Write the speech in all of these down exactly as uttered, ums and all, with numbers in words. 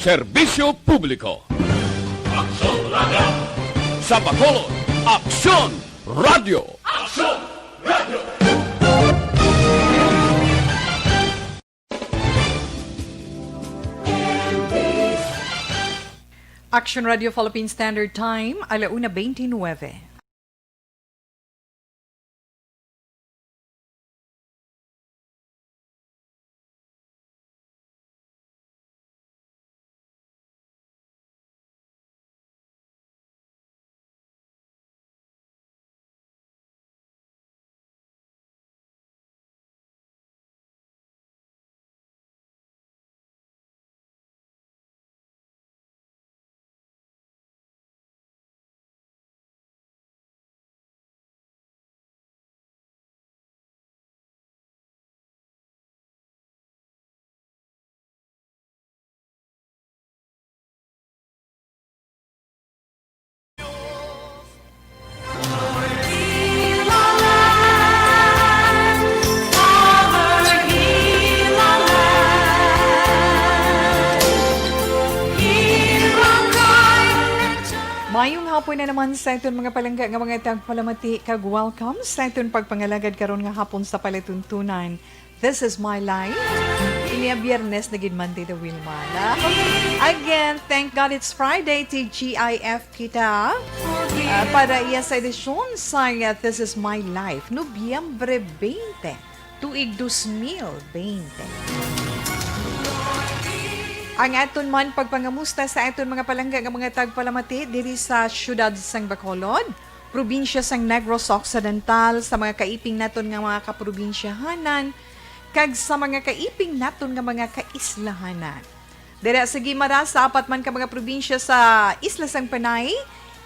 Serbisyo publiko. Aksyon Radio. Sa Bacolod, Aksyon Radio. Aksyon Radio. Action Radio Philippine Standard Time, ala una veintinueve. Mayong hapon na naman sa aton mga palangga nga mga tagpalamati, kag welcome sa aton pagpangalagad karon nga hapon sa palatuntunan. This is my life. Ini ang Biyernes na gid man, Tita Wilma, na. Again, thank God it's Friday, T G I F kita. Ah, para iya sa edisyon sa, uh, This is My Life, Nobyembre twenty, tuig dos mil bente. Ang aton man pagpangamusta sa aton mga palangga nga mga tagpalamati diri sa siyudad sang Bacolod, probinsya sang Negros Occidental, sa mga kaiping naton nga mga kaprobinsyahanan, kag sa mga kaiping naton nga mga kaislahanan. Dira sa Guimaras, sa apat man ka mga probinsya sa Isla sang Panay,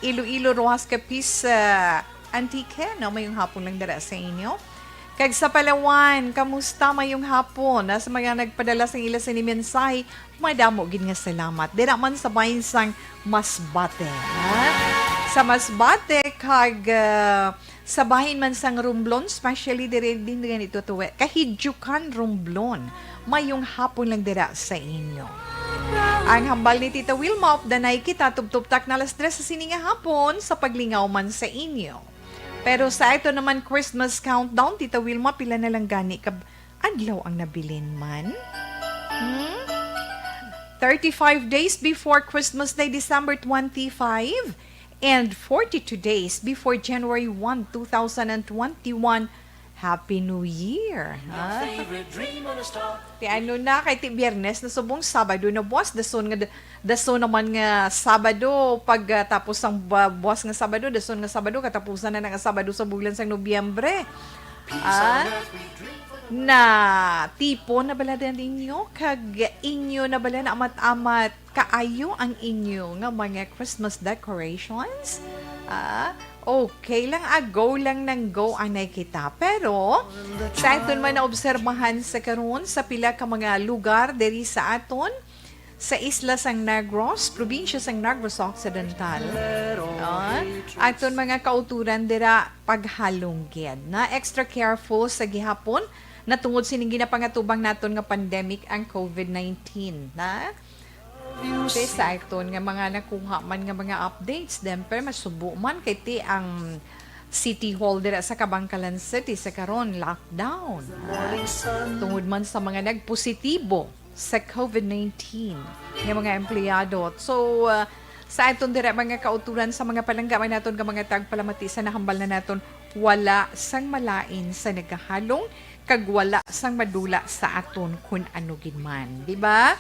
Iloilo, Roxas, Capiz, ah, Antique, no? Mayong hapon lang dira sa inyo. Kag sa Palawan, kamusta? Mayong hapon. Na sa mga nagpadala sang ila sini mensahe, madamo gid nga salamat. Dira man sa bahin sang Masbate, ha? Sa Masbate, kag, ah, sa bahin man sang Romblon, especially diri din gani tutuwi, Kahidjukan, Romblon. Mayong hapon lang dira sa inyo. Ang hambal ni Tita Wilma, updanay kita, tubtob ta na alas tres sa sini nga hapon sa paglingaw man sa inyo. Pero sa aton naman Christmas countdown, Tita Wilma, pila na lang gani ka adlaw ang nabilin man? Hmm? Thirty-five days before Christmas Day, December twenty-five, and forty-two days before January one, two thousand and twenty-one. Happy New Year, ha? Ti ano na, kay ti Biyernes na subong, Sabado na buwas, dason nga, dason naman nga Sabado, pag, ah, tapos ang ba-, buwas nga Sabado, dason nga Sabado, katapusan na nga Sabado sa bulan sang Nobyembre. Ah? Na tipo na bala na ninyo, kag inyo na bala na amat-amat kaayo ang inyo nga mga Christmas decorations? Ah, okay lang, ah, go lang nang go anay kita. Pero sa aton man naobserbahan sa karon sa pila ka mga lugar diri sa aton, sa isla sang Negros, probinsya sang Negros Occidental, ah, aton mga kauturan dira paghalong gid na extra careful sa gihapon na tungod sining ginapangatubang naton nga pandemic ang covid nineteen, na. Ti sa aton nga mga nakuha man nga mga updates, demper masubo man kay ti ang City Hall dira sa Kabankalan City sa karon lockdown, ha? Tungod man sa mga nagpositibo sa covid nineteen nga mga empleyado. So, ah, sa aton dira mga kauturan sa mga palangga man naton nga mga tagpalamati sa nahambal na naton, wala sang malain sa nagahalong kag wala sang madula sa aton kun ano gid man, di ba?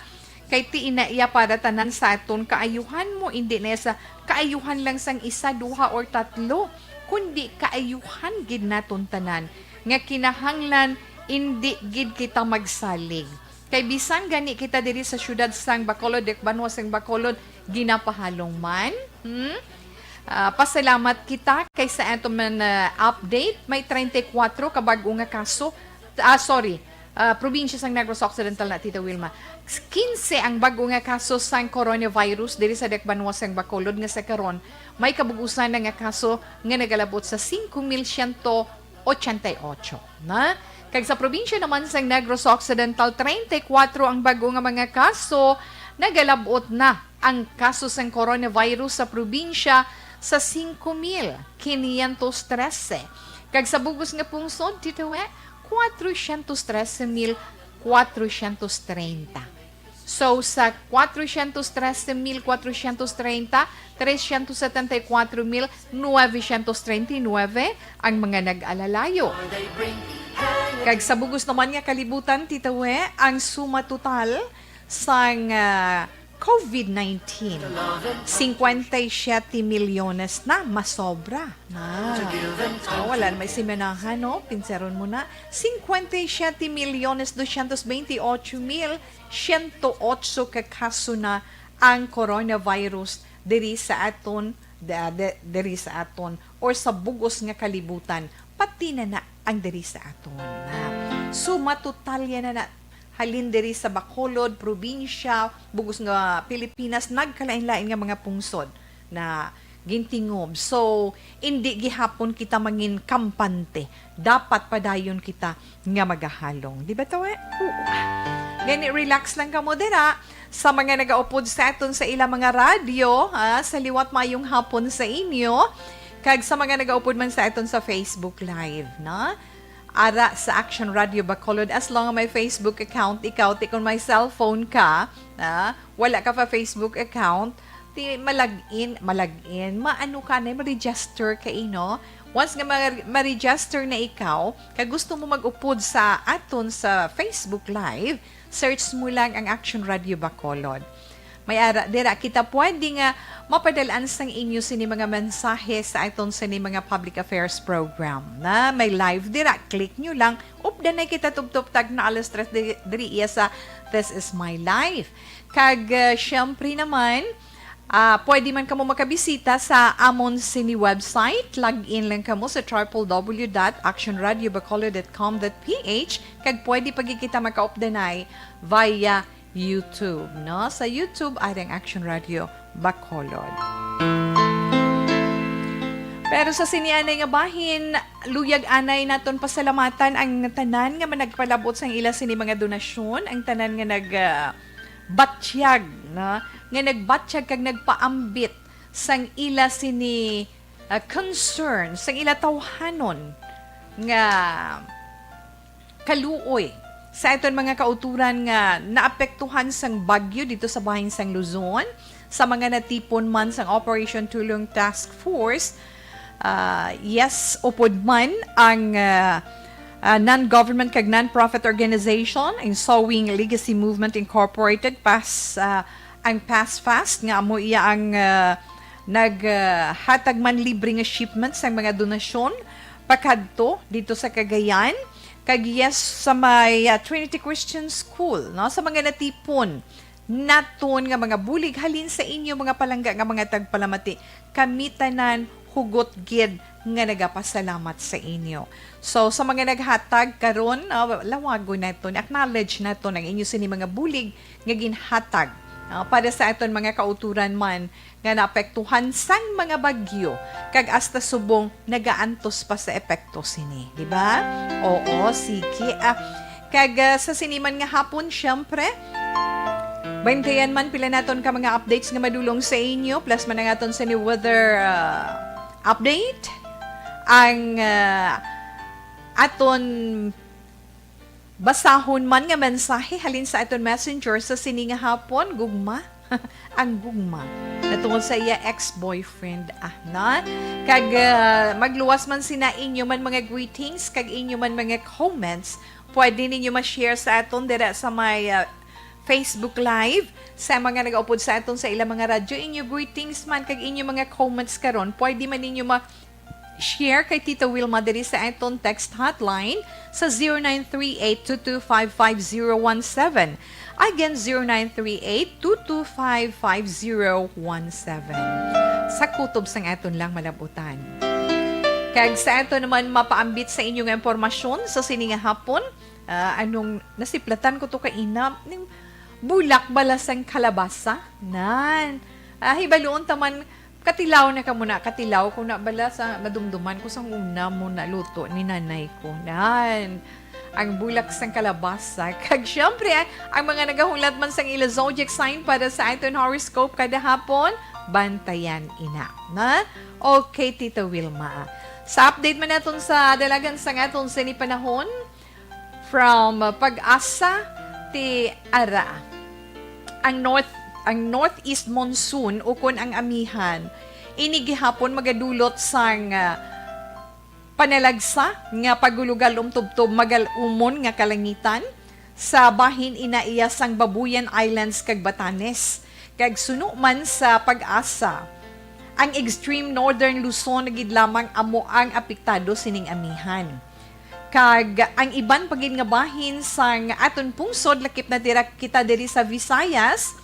Kay ti ina iya para tanan sa aton kaayuhan mo, indi na sa kaayuhan lang sang isa, duha, or tatlo, kundi kaayuhan gid naton tanan nga kinahanglan indi gid kita magsalig. Kay bisan gani kita diri sa siyudad sang Bacolod, Dek Banwa sang Bacolod, ginapahalong man. Hmm? Ah, pasalamat kita kay sa ato man, ah, update, may treinta y cuatro ka bag-o nga kaso. Ah, sorry. Ah, probinsya sang Negros Occidental na, Tita Wilma. Quince ang bag-o nga kaso sang coronavirus diri sa Dek Banwa sang Bacolod nga sa karon may kabug-usan na nga kaso nga nagalabot sa singko mil siyento ochenta y ocho, na? Kag sa probinsya naman sang Negros Occidental, treinta y cuatro ang bag-o nga mga kaso Nagalab-ot na ang kaso sang coronavirus sa probinsya sa singko mil kinyentos trese, kag sa bug-os nga pungsod, Titawe, kwatrosyentos trese mil kwatrosyentos treinta. So, sa kwatrosyentos trese mil kwatrosyentos treinta, tresyentos setenta y cuatro mil novecientos treinta y nueve ang mga nag-alalayo. Kag sa bug-os naman nga kalibutan, Titawe, ang suma total sang, ah, covid nineteen, cincuenta y siete milyones na, masobra na. Ah, wala na may simanahan, no? Pinseron mo na. Cincuenta y siete milyones doscientos veintiocho mil ciento ocho ka kaso na ang coronavirus diri sa aton, da-, de-, diri sa aton, or sa bug-os nga kalibutan, pati na na ang diri sa aton. Na, suma total yan na, na halin diri sa Bacolod, probinsya, bug-os nga Pilipinas, nagkalain-lain nga mga pungsod na gintingob. So, indi gihapon kita mangin kampante. Dapat padayon kita nga magahalong. Di ba, Tawe? Oo. Gani, relax lang kamo dira. Sa mga nagaupod sa aton sa ilang mga radyo, ha, sa liwat, mayong hapon sa inyo. Kag sa mga nagaupod man sa aton sa Facebook Live, na? Ara sa Action Radio Bacolod, as long may Facebook account ikaw, ti kon may cellphone ka, ah, wala ka pa Facebook account, ti malagin, malagin, maano ka na, ma-register ka, ino? Once nga ma-, ma-register na ikaw, kag gusto mo mag-upod sa aton sa Facebook Live, search mo lang ang Action Radio Bacolod. May ara, dira kita pwede nga mapadal-an sang inyo sini mga mensahe sa aton sini mga public affairs program. Na may live dira, click nyo lang. Updanay kita tubtob tagna alas tres di-, diri iya sa This Is My Life. Kag, ah, syempre naman, ah, pwede man kamo makabisita sa amon sini website. Log in lang kamo sa triple W dot action radio bacolod dot com dot P H, kag pwede pa gid kita makaupdanay via YouTube, no? Sa YouTube, ari ang Action Radio Bacolod. Pero sa sini anay nga bahin, luyag anay naton pasalamatan ang tanan nga managpalabot sang ila sini mga donasyon, ang tanan nga nag, ah, batyag, no? Nga nagbatyag kag nagpaambit sang ila sini, ah, concern, sang ila tawhanon nga kaluoy sa aton mga kauturan nga naapektuhan sang bagyo dito sa bahin sang Luzon, sa mga natipon man sang Operation Tulong Task Force. Ah, yes, upod man ang, ah, ah, non-government kag non-profit organization, ang Sowing Legacy Movement Incorporated, pas-, ah, ang PASFAST, nga amo iya ang, ah, nag, ah, hatag man libre nga shipment sang mga donasyon pakadto dito sa Cagayan. Kag yes, sa may, ah, Trinity Christian School, no, sa mga natipon naton nga mga bulig halin sa inyo mga palangga nga mga tagpalamati, kami tanan hugot gid nga nagapasalamat sa inyo. So, sa mga naghatag karon, ah, lawagon naton, acknowledge naton ang inyo sini mga bulig nga ginhatag, ah, para sa aton mga kauturan man nga naapektuhan sang mga bagyo, kag hasta subong nagaantos pa sa epekto sini, di ba? Oo, sige, ah. Kag, ah, sa sini man nga hapon, syempre, bantayan man pila naton ka mga updates nga madulong sa inyo, plus man ang aton sini weather, ah, update, ang, ah, aton basahon man nga mensahe halin sa aton messenger sa sini nga hapon, gugma. Ang gugma natungod sa iya ex-boyfriend, ah, na? Kag, ah, magluwas man sina inyo man mga greetings kag inyo man mga comments, pwede ninyo ma-share sa aton dira sa may, ah, Facebook Live. Sa mga nagaupod sa aton sa ilang mga radyo, inyo greetings man kag inyo mga comments karon, pwede man ninyo ma-, share kay Tita Wilma diri sa aton text hotline sa zero nine three eight two two five five zero one seven. Again, zero nine three eight two two five five zero one seven. Sa kutob sang aton lang malabutan. Kag sa aton naman mapaambit sa inyo nga impormasyon sa sini nga hapon, ah, anong nasiplatan ko to kaina, ning bulak bala sang kalabasa? Nan. Ah, hibaluon ta man, katilaw na ka muna, katilaw ko na bala sa nadumduman ko sang una mo na luto ni nanay ko. Nan. ang bulak sang kalabasa. Kag syempre, ang mga nagahulat man sang ila zodiac sign para sa aton horoscope kada hapon, bantayan ina. Na? Okay, Tita Wilma. Sa update man naton sa dalagan sang aton sini panahon, from uh, Pag-asa, ti ara. Ang north, ang northeast monsoon ukon ang amihan, ini gihapon magadulot sang uh, panalagsa nga pagulugal umtubtob magal-umon nga kalangitan sa bahin ina iya sang Babuyan Islands kag Batanes, kag suno man sa Pag-asa. Ang extreme northern Luzon na gid lamang amo ang apektado sining amihan. Kag ang iban pa gid nga bahin sang aton pungsod, lakip na dira kita diri sa Visayas,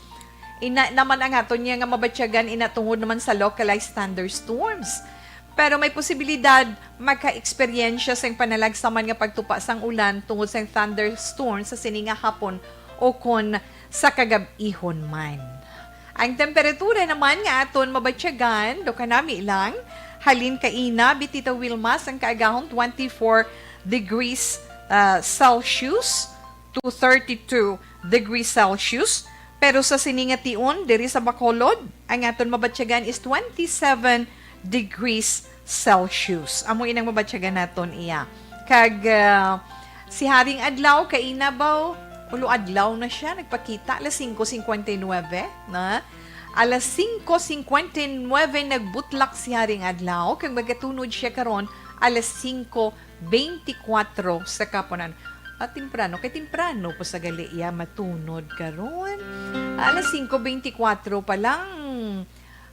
ina naman ang aton niya nga mabatyagan ina tungod naman sa localized thunderstorms. Pero may posibilidad maka-eksperyensya sang panalagsaman nga pagtupa sang ulan tungod sang thunderstorm sa sini nga hapon o kon sa kagab-ihon man. Ang temperatura naman nga aton mabatyagan, do kanami lang, halin kaina, Bitita Wilma, sang kaagahon twenty-four degrees ah, Celsius to thirty-two degrees Celsius. Pero sa sini nga tion, diri sa Bacolod, ang aton mabatyagan is twenty-seven degrees Celsius. Amo inang mabatyagan naton iya. Kag ah, si Haring Adlaw, kaina ba, ulo adlaw na siya, nagpakita alas singko singkwenta y nuebe, na? Alas singko singkwenta y nuebe nagbutlak si Haring Adlaw, kag magatunod siya karon alas singko beintikwatro sa kapunan. Ah, temprano, kay temprano pa sa gali iya matunod karon. Alas singko beintikwatro pa lang.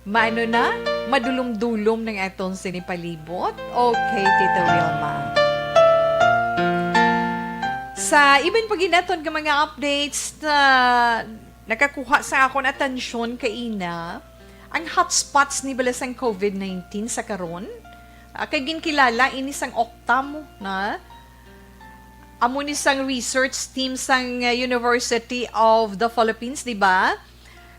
Maano na? Madulom-dulom ng atong sinipalibot. Okay, Tita Wilma. Sa iban pa gid naton nga mga updates na nakakuha sa akon atensyon kaina, ang hotspots ni bala sang covid nineteen sa karon, ah, kay ginkilala ini sang Okta mo na amo ni sang research team sang, uh, University of the Philippines, di ba?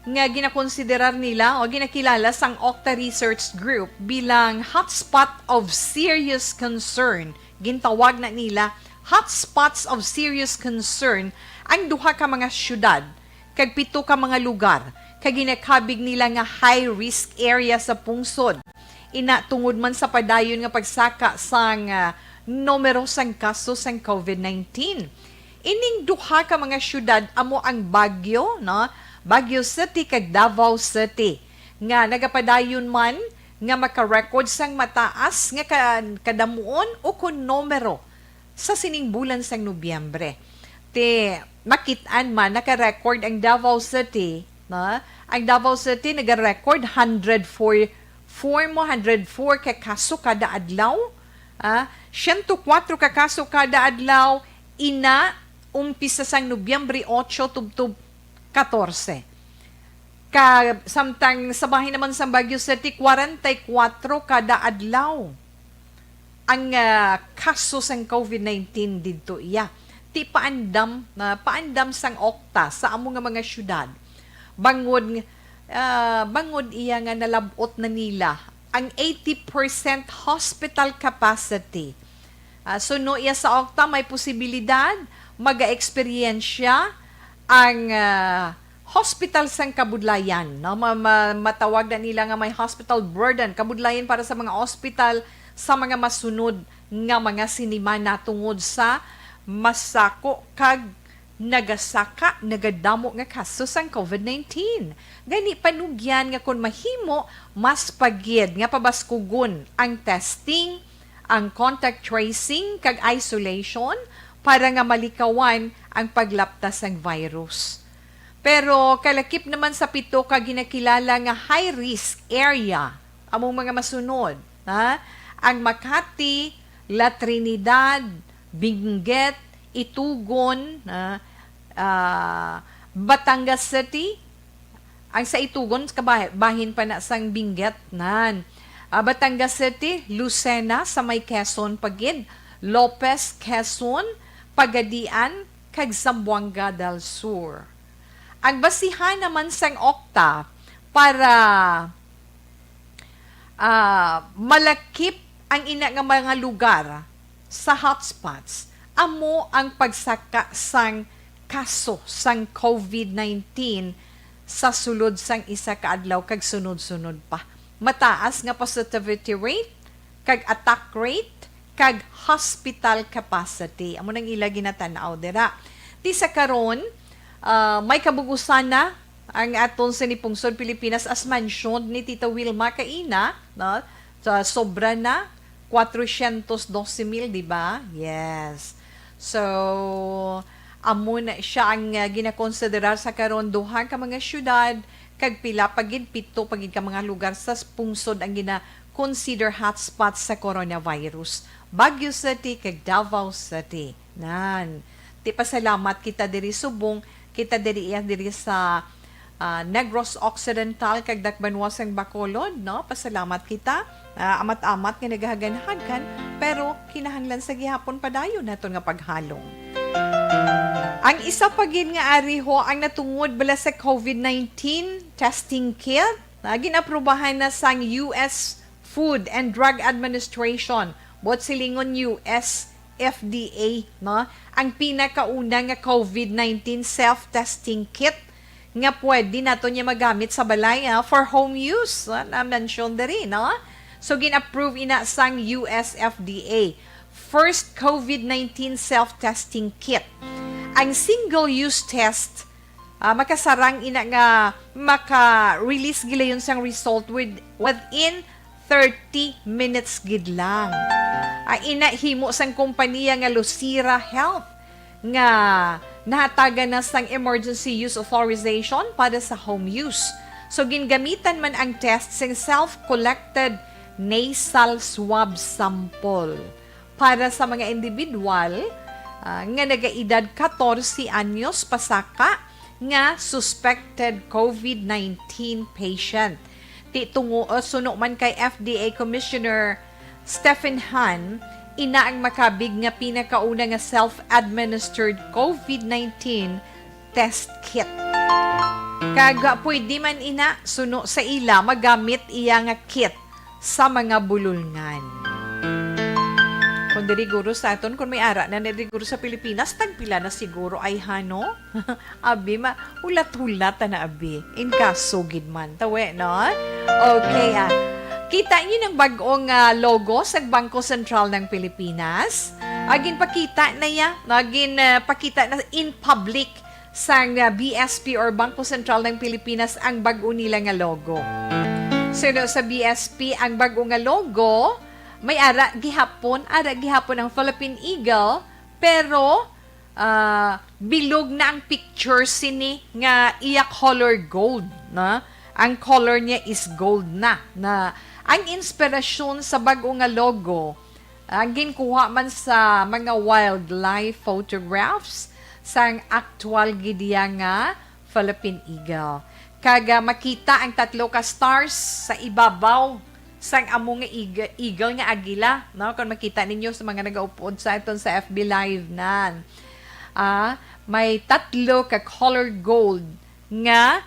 Nga ginakonsiderar nila o ginakilala sang Okta Research Group bilang hotspot of serious concern. Gintawag na nila hotspots of serious concern ang duha ka mga syudad kag pito ka mga lugar kag ginakabig nila nga high risk area sa pungsod. Ina tungod man sa padayon nga pagsaka sang, ah, numero sang kaso sang covid nineteen. Ining duha ka mga syudad amo ang Baguio, no? Baguio City kag Davao City, nga nagapadayon man nga makarecord sang mataas nga ka-, kadamuon o kon numero sa sining bulan sang Nobyembre. Ti, makit-an man, naka-record ang Davao City, no? Ang Davao City nag-record hundred four, four mo, hundred four ka kaso kada adlaw. Ah, siyento kwatro ka kaso kada adlaw, ina, umpisa sang Nobyembre otso tubtob katorse. Ka, samtang sa bahin naman sa Baguio City, kwarenta y kwatro kada adlaw ang, ah, kaso sang covid nineteen didto iya. Ti paandam, ah, paandam sang Okta sa amo nga mga syudad. Bangod, ah, bangod iya nga nalab-ot na nila ang eighty percent hospital capacity. Ah, suno iya sa Okta, may posibilidad maga-eksperyensya ang, ah, hospital sang kabudlayan, no? Ma-, ma-, matawag na nila nga may hospital burden, kabudlayan para sa mga ospital sa mga masunod nga mga sinimana tungod sa masako kag nagasaka, nagadamo nga kaso sang covid nineteen. Gani, panugyan nga kon mahimo, mas pa gid nga pabaskugon ang testing, ang contact tracing kag isolation para nga malikawan ang paglapta sang virus. Pero kalakip naman sa pito ka ginakilala nga high risk area, among mga masunod, ha? Ang Makati, La Trinidad, Benguet, Itugon, ha? Ah, Batangas City, ang sa Itugon, kabahe-, bahin pa na sang Benguet, nan. Ah, Batangas City, Lucena, sa may Quezon pa gid, Lopez, Quezon, Pagadian, kag Zamboanga del Sur. Ang basihan naman sang Okta para, ah, malakip ang ina nga mga lugar sa hotspots, amo ang pagsaka sang kaso sang COVID nineteen sa sulod sang isa ka adlaw kag sunod-sunod pa. Mataas nga positivity rate, kag attack rate, kag hospital capacity. Amo nang ila ginatan-aw dira. Ti sa karon, ah, may kabugusan na ang aton sini pungsod Pilipinas, as mentioned ni Tita Wilma kaina, no? Sa sobra na, cuatrocientos doce mil, di ba? Yes. So, amo na siya ang, ah, ginakonsiderar sa karon duha ka mga syudad, kag pila pa gid, pito pa gid ka mga lugar sa pungsod ang gina-consider hotspots sa coronavirus, Baguio City kag Davao City. Nan, ti pasalamat kita diri subong, kita diri, iya diri sa, ah, Negros Occidental kag Dakbanwa sang Bacolod, no? Pasalamat kita. Ah, amat-amat nga nagahagan-hagan, pero kinahanglan sa gihapon padayon naton nga paghalong. Ang isa pa gid nga ariho ang natungod bala sa COVID nineteen testing kit, na ginaprobahan na sang U S Food and Drug Administration, buot silingon U S F D A, no? Ang pinakauna nga COVID nineteen self-testing kit nga pwede nato niya magamit sa balay, ah, for home use, ah, na-mention diri, no? So, gin-approve ina sang U S F D A, first COVID nineteen self-testing kit. Ang single-use test, ah, makasarang ina nga maka-release gilayon sang result with, within thirty minutes gid lang. Ah, ina himo sang kompanya nga Lucira Health nga nahatagan na sang emergency use authorization para sa home use. So, gingamitan man ang test sing self-collected nasal swab sample para sa mga individual, ah, nga nagaedad katorse anyos pasaka nga suspected COVID nineteen patient. Ti tungo, uh, suno man kay F D A Commissioner Stephen Han, ina ang makabig nga pinakauna nga self-administered COVID nineteen test kit. Kag, uh, pwede man ina, suno sa ila, magamit iya nga kit sa mga bulolngan. Kung diri guro sa aton, kung may ara na, na diri guro sa Pilipinas, tagpila na siguro ay hano? Abi, ma-, hulat-hulat na abi. In kaso gid man. Tawe, no? Okay, ah. Kita niyo ng bagong, ah, logo sa Bangko Sentral ng Pilipinas? Agin pakita na ya. Agin, ah, pakita na in public sang, ah, B S P or Bangko Sentral ng Pilipinas ang bag-o nila nga logo. So, no, sa B S P, ang bag-o nga logo, may ara gihapon, ara gihapon ang Philippine Eagle, pero, ah, bilog na ang picture sini nga iya color gold, na ang color niya is gold na, na ang inspirasyon sa bag-o nga logo, ah, ginkuha man sa mga wildlife photographs sang aktual gid iya nga Philippine Eagle. Kag, ah, makita ang tatlo ka stars sa ibabaw sang amo nga eag-, eagle nga agila, no? Kung makita ninyo sa mga nagaupod sa aton sa F B Live, nan. Ah, may tatlo ka color gold nga,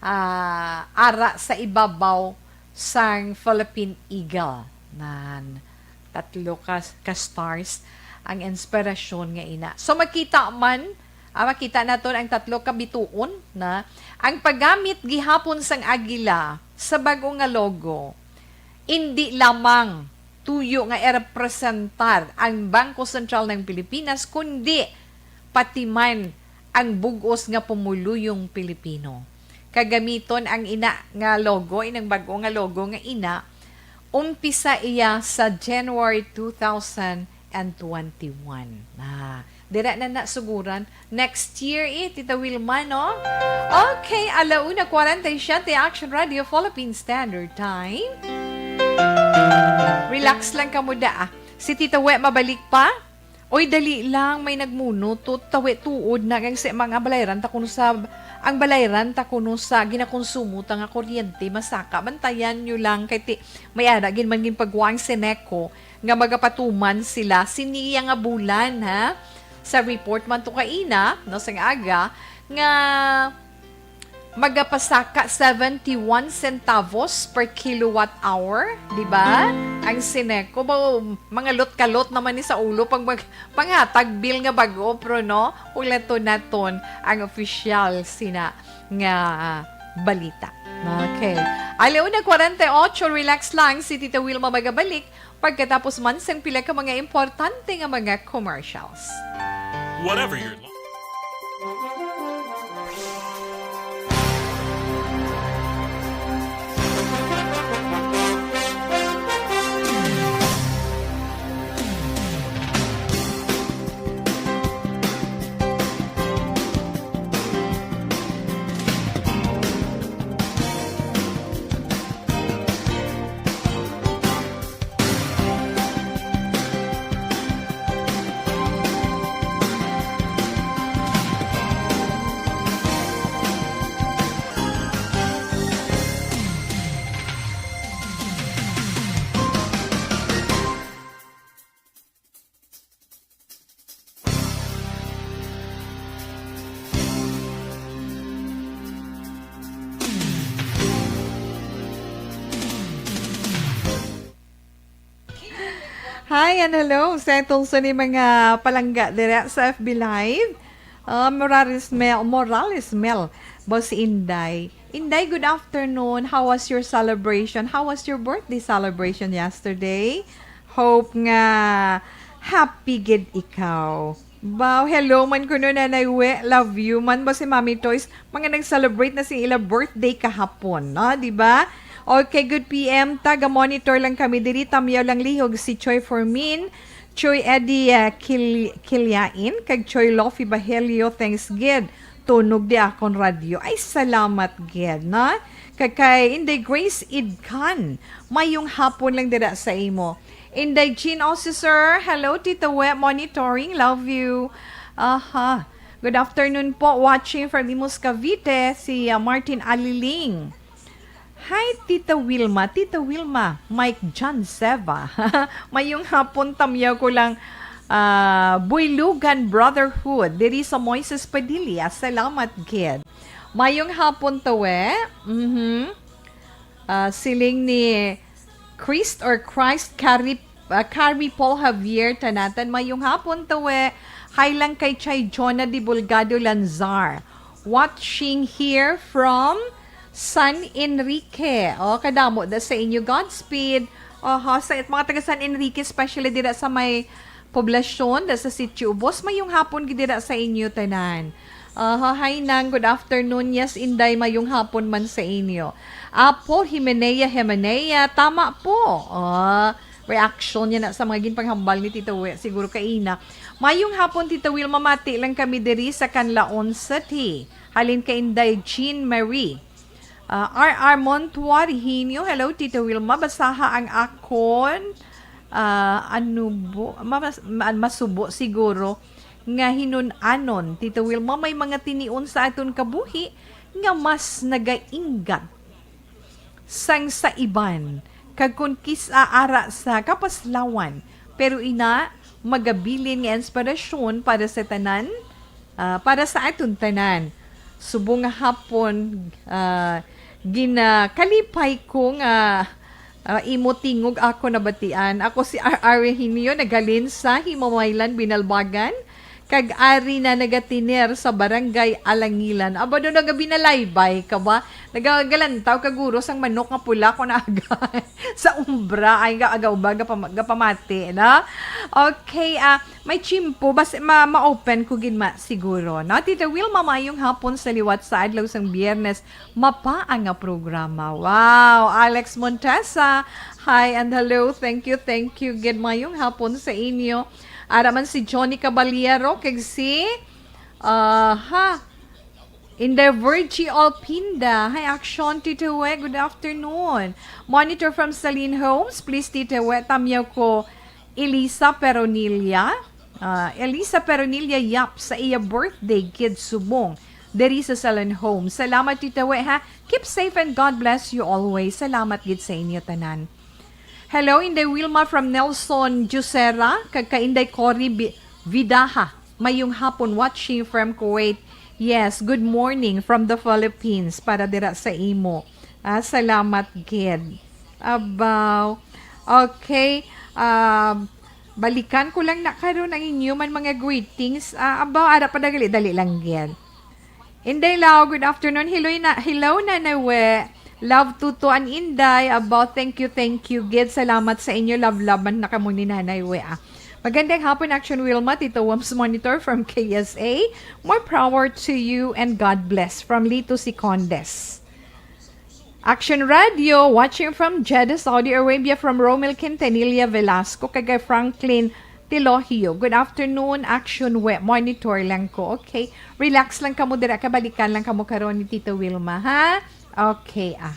ah, ara sa ibabaw sang Philippine Eagle. Nan, tatlo ka, ka stars ang inspirasyon nga ina. So, makita man, ah, makita naton ang tatlo ka bituon na ang paggamit gihapon sang agila sa bag-o nga logo, indi lamang tuyo nga irepresentar ang Bangko Sentral ng Pilipinas, kundi pati man ang bug-os nga pumuluyong Pilipino. Kagamiton ang ina nga logo, inang bag-o nga logo nga ina, umpisa iya sa January two thousand twenty-one. Ah, dira na na suguran. Next year, eh, Tita Wilma, no? Okay, ala una kwarenta y siete, Action Radio Philippine Standard Time. Relax lang kamo da, ah. Si Tita We mabalik pa. Oy, dali lang, may nagmuno to, tawe tuod na kay si mga balayran ta kuno sa, ang balayran ta kuno sa ginakonsumo ta nga kuryente, masaka. Bantayan nyo lang kay ti, may ara gid man ginpagwa ang Seneco nga magapatuman sila sini iya nga bulan, ha? Sa report man to kaina, no, sang aga, nga Magapasaka seventy-one centavos per kilowatt hour, di ba? Ang Sineco, ba, mangalot-kalot naman ni sa ulo pag mag-, panghatag bill nga bag-o, pero no, wala to naton ang official sina nga balita. Okay. Alauna kwarenta y ocho, relax lang. Si Tita Wilma magabalik pagkatapos man sang pila ka mga importante nga mga commercials. Whatever your Hi and hello sa atong sini mga palangga dira sa F B Live. Ah, Morales Mel, Morales Mel, Boss Inday. Inday, good afternoon. How was your celebration? How was your birthday celebration yesterday? Hope nga happy gid ikaw. Baw, hello man kuno, Nanay We. Love you man ba si Mami Toys? Mga nag-celebrate na sing ila birthday kahapon, no? Di ba? Okay, good P M. Taga-monitor lang kami diri. Tamyaw lang lihog si Choi Formin, Choi Eddie, ah, Kil-, Kilyain, kag Choi Lofi Bahelio. Thanks gid. Tunog di akon radyo. Ay, salamat gid, no? Kag kay Inday Grace Idkan, mayong hapon lang dira sa imo. Inday Jean Osisor, hello, Tita We, monitoring, love you. Aha. Good afternoon po, watching from Imus, Cavite, si, ah, Martin Aliling. Hi, Tita Wilma. Tita Wilma, Mike John Seva. Mayong hapon, tamyaw ko lang, ah, Buylugan Brotherhood, diri sa Moises Padilla. Salamat gid. Mayong hapon, Tawe. Mhm. Ah, siling ni Christ or Christ, Carrie, ah, Carrie Paul Javier, tanatan. Mayong hapon, Tawe. Hi lang kay Chay Jonah Dibulgado Lanzar. Watching here from San Enrique. Oh, kadamo da sa inyo. Godspeed. Aha, sa it-, mga taga San Enrique, especially dira sa may poblasyon, da sa Sitio Ubos, mayong hapon gid dira sa inyo tanan. Aha, hi Nang, good afternoon. Yes, Inday, mayong hapon man sa inyo. Apo Himenea, Himenea, tama po. Ah, reaction niya na sa mga ginpanghambal ni Tita We, siguro kaina. Mayong hapon, Tita Wilma, mati lang kami diri sa Canlaon City. Halin kay Inday Jean Marie. Ah, R R Montuari Hinio, hello, Tita Wilma. Basaha ang akon, ah, ano bo-, ma-, ma-, masubo siguro nga hinun-anon, Tita Wilma, may mga tinion sa aton kabuhi nga mas nagainggat sang sa iban, kag kon kis-a ara sa kapaslawan, pero ina, magabilin nga inspirasyon para sa tanan, ah, para sa aton tanan. Subong nga hapon, ah, ginakalipay ko nga, ah, imo tingog ako nabatian. Ako si R R Rehinio, naghalin sa Himamaylan, Binalbagan, kag ari na nagatiner sa Barangay Alangilan. Aba, doon nga binalaybay ka ba? Nagagalantaw ka, guro, sang manok nga pula ko na aga sa umbra. Ay, nga aga uba, gapam-, gapamati, no? Okay, ah, may tiyempo, bas-, ma-, ma-open ko gid ma-, siguro, no? Tita Wilma, mayong hapon sa liwat sa adlaw sang Biyernes, mapa ang nga programa. Wow, Alex Montesa, hi and hello. Thank you, thank you. Good mayong hapon sa inyo. Ara man si Johnny Caballero, kag si, ah, ha, Inday Virgie Alpinda. Hi, Action, Tito We. Good afternoon. Monitor from Celine Homes. Please, Tito We, tamyaw ko Elisa Peronilla. Ah, Elisa Peronilla Yap sa iya birthday, gid subong diri sa Celine Homes. Salamat, Tito We, ha. Keep safe and God bless you always. Salamat gid sa inyo tanan. Hello, Inday Wilma from Nelson Juicera, kag kay Inday Cory Bi-, Vidaha. Mayong hapon, watching from Kuwait, Yes, good morning from the Philippines para dira sa imo. Ah, salamat gid. Abaw. Okay. Um, balikan ko lang na karon ang inyo man mga greetings. Ah, abaw, ara pa, dali-dali lang gid. Inday Lao, good afternoon. Hello, na, hello, Nanay We. Love, Tuto and Inday. Abaw, thank you, thank you gid. Salamat sa inyo. Love, love man na kamo ni Nanay We, ah. Magandang hapon, Action Wilma, Tito Wams Monitor from K S A. More power to you and God bless. From Lito Sicondes. Action Radio, watching from Jeddah, Saudi Arabia, from Romel Quintanilla Velasco, kag kay Franklin Tilogio. Good afternoon, Action We. Monitor lang ko, okay? Relax lang kamo dira, kabalikan lang kamo karon ni Tito Wilma, ha? Okay, ah.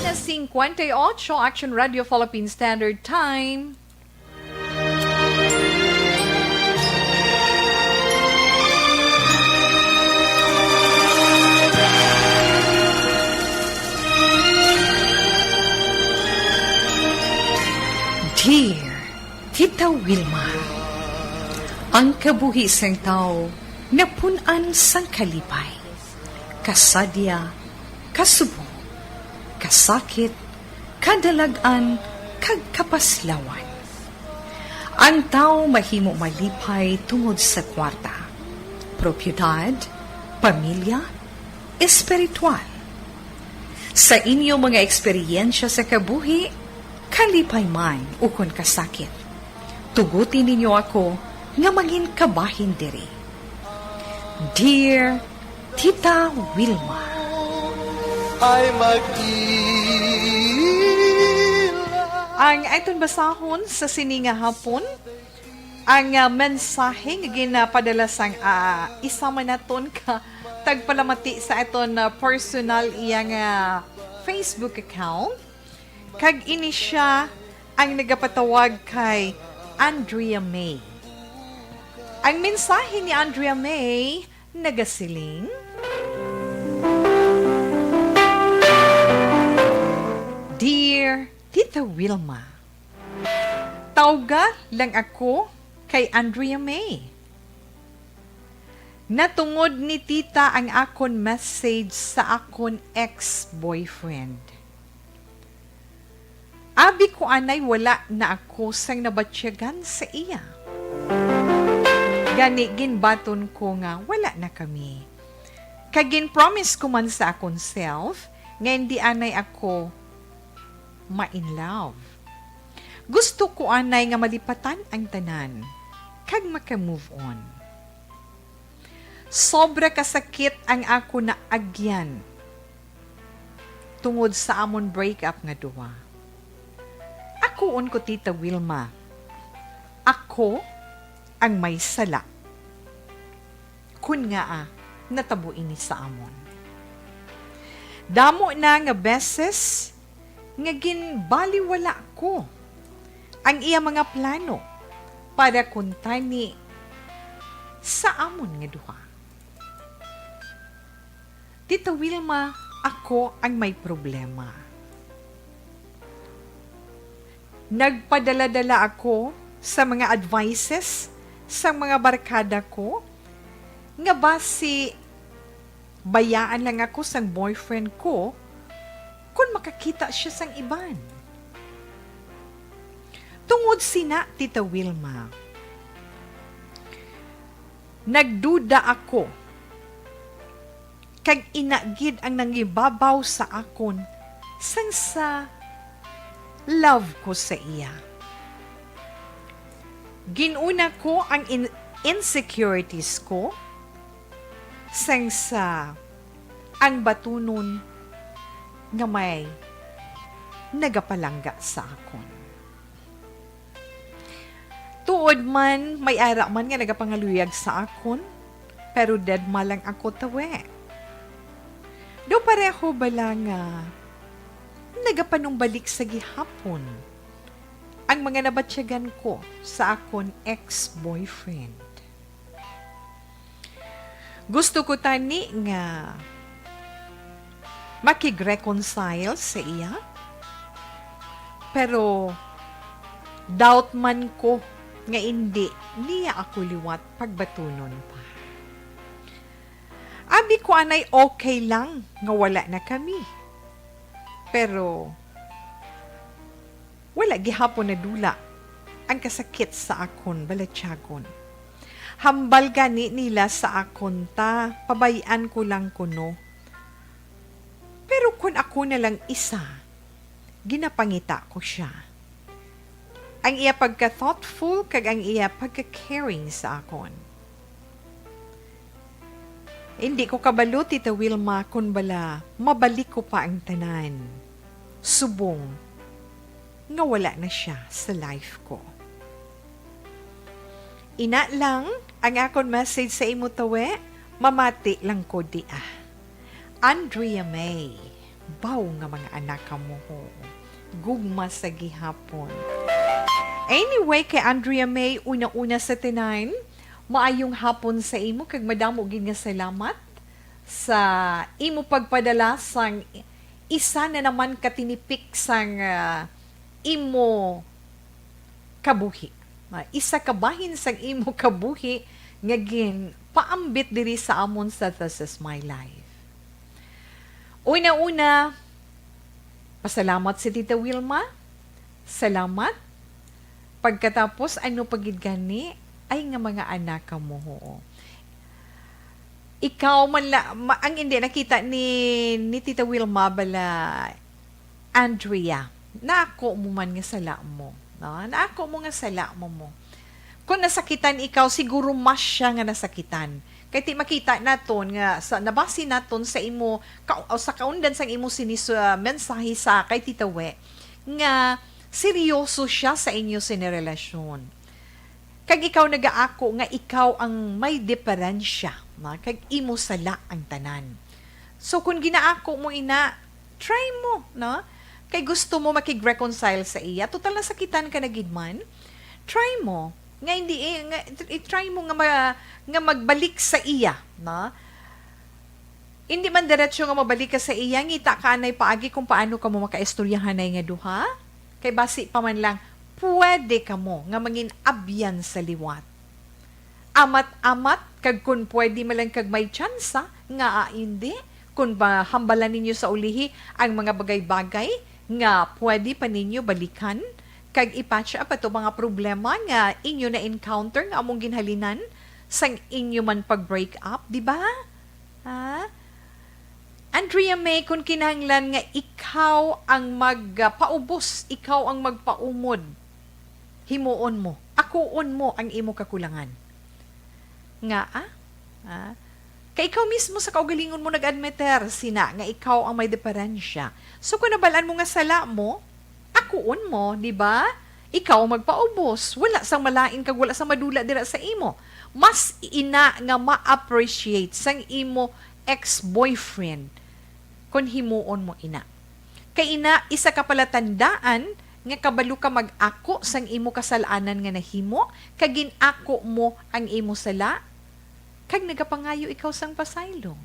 Alas cincuenta y ocho, Action Radio Philippine Standard Time. Dear Tita Wilma, ang kabuhi sang tawo napun-an sang kalipay, kasadya, kasubong, kasakit, kadalag-an, kag kapaslawan. Ang tawo mahimo malipay tungod sa kwarta, propiedad, pamilya, espiritual. Sa inyo mga eksperyensya sa kabuhi, kalipay man ukon kasakit, tuguti ninyo ako nga mangin kabahin diri. Dear Tita Wilma. Ay mag-ila. Ang aton basahon sa sini nga hapon, ang, ah, mensahe nga ginapadala sang, ah, isa man naton ka tagpalamati sa aton, ah, personal iya nga Facebook account. Kag ini sia ang nagapatawag kay Andrea May. Ang mensahe ni Andrea May nagasiling, Dear Tita Wilma, tawga lang ako kay Andrea May. Natungod ni Tita ang akon message sa akon ex-boyfriend. Abi ko anay wala na ako sang nabatyagan sa iya. Gani ginbaton ko nga wala na kami. Kag gin-promise ko man sa akon self nga hindi anay ako ma-in love. Gusto ko anay nga malipatan ang tanan kag maka-move on. Sobra ka sakit ang ako naagyan tungod sa amon break-up nga duha. Akuon ko, Tita Wilma, ako ang may sala kon ngaa natabo ini sa amon. Damo na nga beses nga ginbaliwala ko ang iya mga plano para kuntani sa amon nga duha. Tita Wilma, ako ang may problema. Nagpadala-dala ako sa mga advices sa mga barkada ko nga basi bayaan lang ako sang boyfriend ko kon makakita siya sang iban. Tungod sina, Tita Wilma, nagduda ako, kag ina gid ang nangibabaw sa akon sang sa love ko sa iya. Ginuna ko ang in-, insecurities ko sang sa ang batunon nga may nagapalangga sa akon. Tuod man, may ara man nga nagapangaluyag sa akon, pero deadma lang ako tawe. Daw pareho bala nga nagapanumbalik sa gihapon ang mga nabatyagan ko sa akon ex-boyfriend. Gusto ko tani nga makig-reconcile sa iya, pero doubt man ko nga indi niya ako liwat pagbatunon pa. Abi ko anay okay lang nga wala na kami. Pero wala gihapon nadula ang kasakit sa akon balatyagon. Hambal gani nila sa akon ta pabay-an ko lang kuno. Pero kun ako na lang isa, ginapangita ko sia. Ang iya pagka-thoughtful kag ang iya pagka-caring sa akon. Hindi ko kabalo, Tita Wilma, kun bala mabalik ko pa ang tanan, subong nga wala na sia sa life ko. Ina lang ang akon message sa imo, tawe. Mamati lang ko, di ah. Andrea May, baw nga mga anak kamo, ho. Gugma sa gihapon. Anyway, kay Andrea May, una-una sa tanan, maayong hapon sa imo, kag madamo gid nga salamat sa imo pagpadala sang isa na naman ka tinipik sang, ah, imo kabuhi. Ah, isa ka bahin sang imo kabuhi nga ginpaambit diri sa amon sa This Is My Life. Una-una, pasalamat si Tita Wilma. Salamat. Pagkatapos, ano pa gid gani? Ay, nga mga anak kamo, oo. Ikaw man la, ma-, ang hindi nakita ni, ni Tita Wilma bala, Andrea, naako mo man nga sala mo, no? Naako mo nga sala mo mo. Kung nasakitan ikaw, siguro mas siya nga nasakitan. Kay ti makita naton nga sa nabasi naton sa imo ka, o sa kaundan sang imo sinis, ah, mensahe sa kay Tita We, nga seryoso siya sa inyo sini relasyon. Kag ikaw nagaako nga ikaw ang may diferensya, no? Kag imo sala ang tanan. So, kung ginaako mo ina, try mo, no? Kay gusto mo makig-reconcile sa iya. Total, nasakitan ka na gid man. Try mo. Nga hindi, eh, nga, i-try mo nga ma-, nga magbalik sa iya, no? Hindi man diretso nga mabalik ka sa iya, ngita ka anay paagi kung paano kamo makaistoryahanay nga duha. Kay basi pa man lang, pwede kamo nga mangin-abyan sa liwat. Amat-amat, kag kun pwede man lang kag may tsansa, ngaa indi? Kun ba hambalan ninyo sa ulihi ang mga bagay-bagay nga pwede pa ninyo balikan, kag i-patch up ato mga problema nga inyo na-encounter nga among ginhalinan sang inyo man pag-break up, di ba? Ha? Andrea May, kung kinahanglan nga ikaw ang magpaubos, ikaw ang magpaumod, himuon mo, akuon mo ang imo kakulangan. Nga, ah? Ah? Kay ikaw mismo sa kaugalingon mo nag-admiter, sina, nga ikaw ang may diferensya. So, kung nabalaan mo nga sala mo, akuon mo, di ba? Ikaw ang magpaubos. Wala sang malain kag wala sang madula dira sa imo. Mas ina nga ma-appreciate sang imo ex-boyfriend kon himuon mo ina. Kay ina, isa ka palatandaan nga kabalo ka mag-ako sang imo kasal-anan nga nahimo, kag gin-ako mo ang imo sala, kag nagapangayo ikaw sang pasaylo.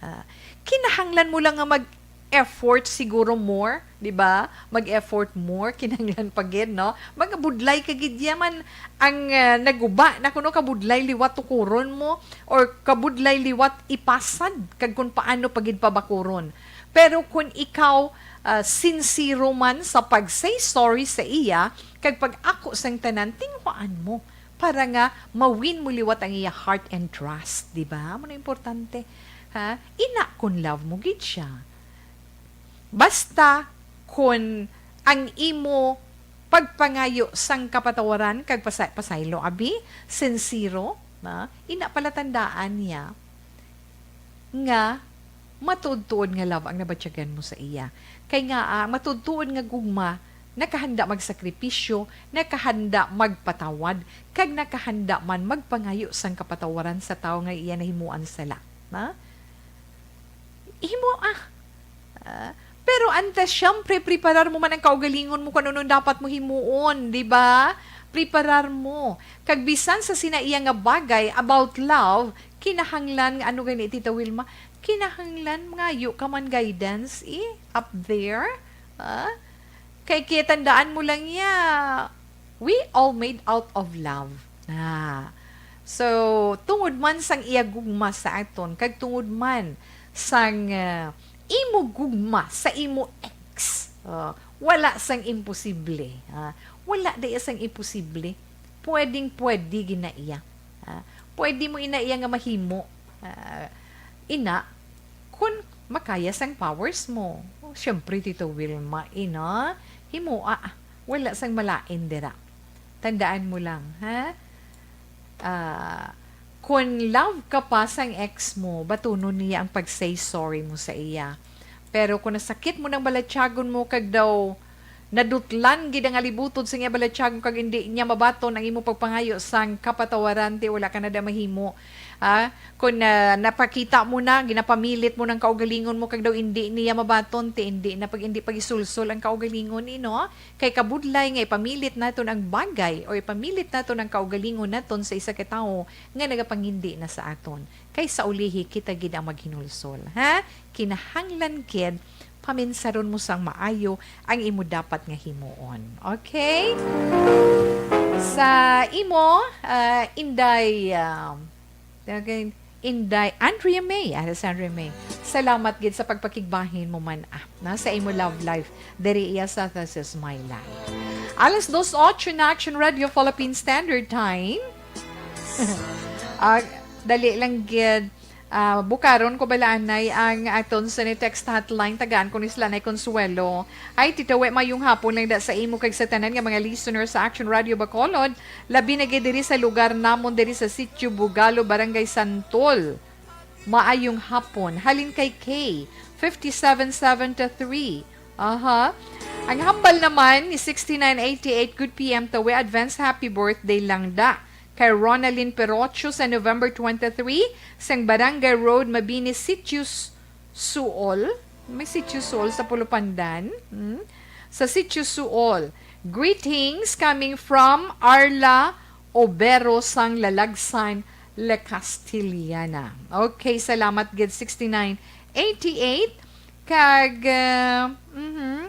Ah, kinahanglan mo lang nga mag-effort siguro more, di ba? Mag-effort more, kinahanglan pa gid, no? Magabudlay ka gid yaman ang, ah, naguba na kuno kabudlay liwat tukuron mo or kabudlay liwat ipasad kag kung paano pa gid pabakuron. Pero kung ikaw, ah, sinsero man sa pag-say sorry sa iya kag pag-ako sang tanan, tinguhaan mo para nga ma-win mo liwat ang iya heart and trust, di ba? Amo na importante, ha? Ina, kung love mo gid siya. Basta kung ang imo pagpangayo sang kapatawaran kag pasa-, pasaylo, abi, sinsero, na, ina palatandaan niya nga matuod-tuod nga love ang nabatyagan mo sa iya. Kay nga, ah, matuod-tuod nga gugma, nakahanda magsakripisyo, nakahanda magpatawad, kag nakahanda man magpangayo sang kapatawaran sa tawo nga iya nahimuan sala. Na? Himo, ah. Ah, pero antes, syempre, preparar mo man ang kaugalingon mo kung ano dapat mo himuon, di ba? Preparar mo. Kag bisan sa sina iya nga bagay about love, kinahanglan nga, ano gani, Tita Wilma? Kinahanglan mangayo ka man guidance, eh, up there. Ah? Kay, kaya tandaan mo lang niya, we all made out of love. Ah. So, tungod man sang iya gugma sa aton, kag tungod man sang, ah, imo gugma sa imo ex, ah, wala sang imposible. Ah, wala daya sang imposible. Pwedeng pwede gid na iya. Ah, pwede mo ina iya nga mahimo. Ah, ina, kun makaya sang powers mo. Oh, syempre, Tito Wilma, ina, himoa, wala sang malain dira. Tandaan mo lang, ha? Ah, kun love ka pa sang ex mo, batunon niya ang pag-say sorry mo sa iya. Pero kung nasakit mo ng balatyagon mo, kag daw nadutlan gid ang alibutod sa iya balatyagon, kag hindi niya mabaton ang imo pagpangayo sang kapatawaran, ti wala ka na da mahimo. Ah, kung, ah, napakita mo na, ginapamilit mo ng kaugalingon mo, kag daw hindi niya mabaton, ti hindi na pag, hindi pagisulsol ang kaugalingon, ino? Kay kabudlay nga ipamilit naton ang bagay o ipamilit naton ang kaugalingon naton sa isa ka tawo nga nagapangindi na sa aton. Kay sa ulihi, kita gid ang maghinulsol, ha? Kinahanglan gid Kaminsaron mo sang maayo ang imo dapat nga himuon. Okay? Sa imo, ah, Inday, ah, tawag, Inday Andrea May, ara sa Andrea May. Salamat gid sa pagpakigbahin mo man, ah, na sa imo love life diri iya sa This Is My Life. Alas dos ocho na Action Radio Philippine Standard Time. Ah, dali lang gid. Ah, bukaron ko bala anay ang aton sa ni text hotline, tagaan ko ni sila nay Consuelo. Ay, Tita We, mayong hapon lang da sa imo kag sa tanan nga mga listeners sa Action Radio Bacolod, labi na gid diri sa lugar namon diri sa Sitio Bugalo, Barangay Santol. Maayong hapon. Halin kay K, fifty-seven seventy-three. Aha. Ang hambal naman ni sixty-nine eighty-eight, "Good P M, Tawi, advance happy birthday lang da kay Ronalyn Perocho sa November twenty-three, sang Barangay Road, Mabini, Sitio S-, Suol." May Sitio Suol sa Pulupandan. Hmm? Sa Sitio Suol. "Greetings coming from Arla Obero sang Lalagsan, La Castellana." Okay, salamat gid, sixty-nine eighty-eight. Kag, uh, mhm.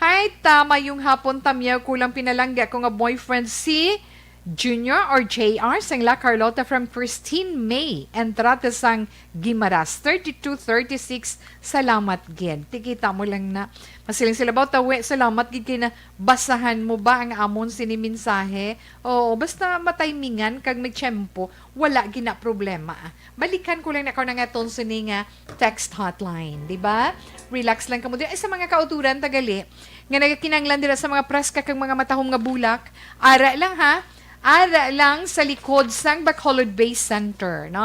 Hi, Ta, mayong hapon, Tamyaw. Kulang pinalangga ko nga boyfriend si Junior or J R sang La Carlota from Christine May Entrate sang Guimaras, thirty-two thirty-six. Salamat gid. Tikita mo lang na. Masiling sila, "Baw, Tawi, salamat gid kay na basahan mo ba ang amon sini mensahe?" Oo, basta matimingan kag may tiyempo, wala gina problema. Balikan ko lang na karon nga aton sini nga text hotline, di ba? Relax lang kamo. Di ay sa mga kauturan tagali nga nagakinanglan dira sa mga preska kag mga matahom nga bulak. Ara lang ha. Ara lang sa likod sang Bacolod Bay Center, no?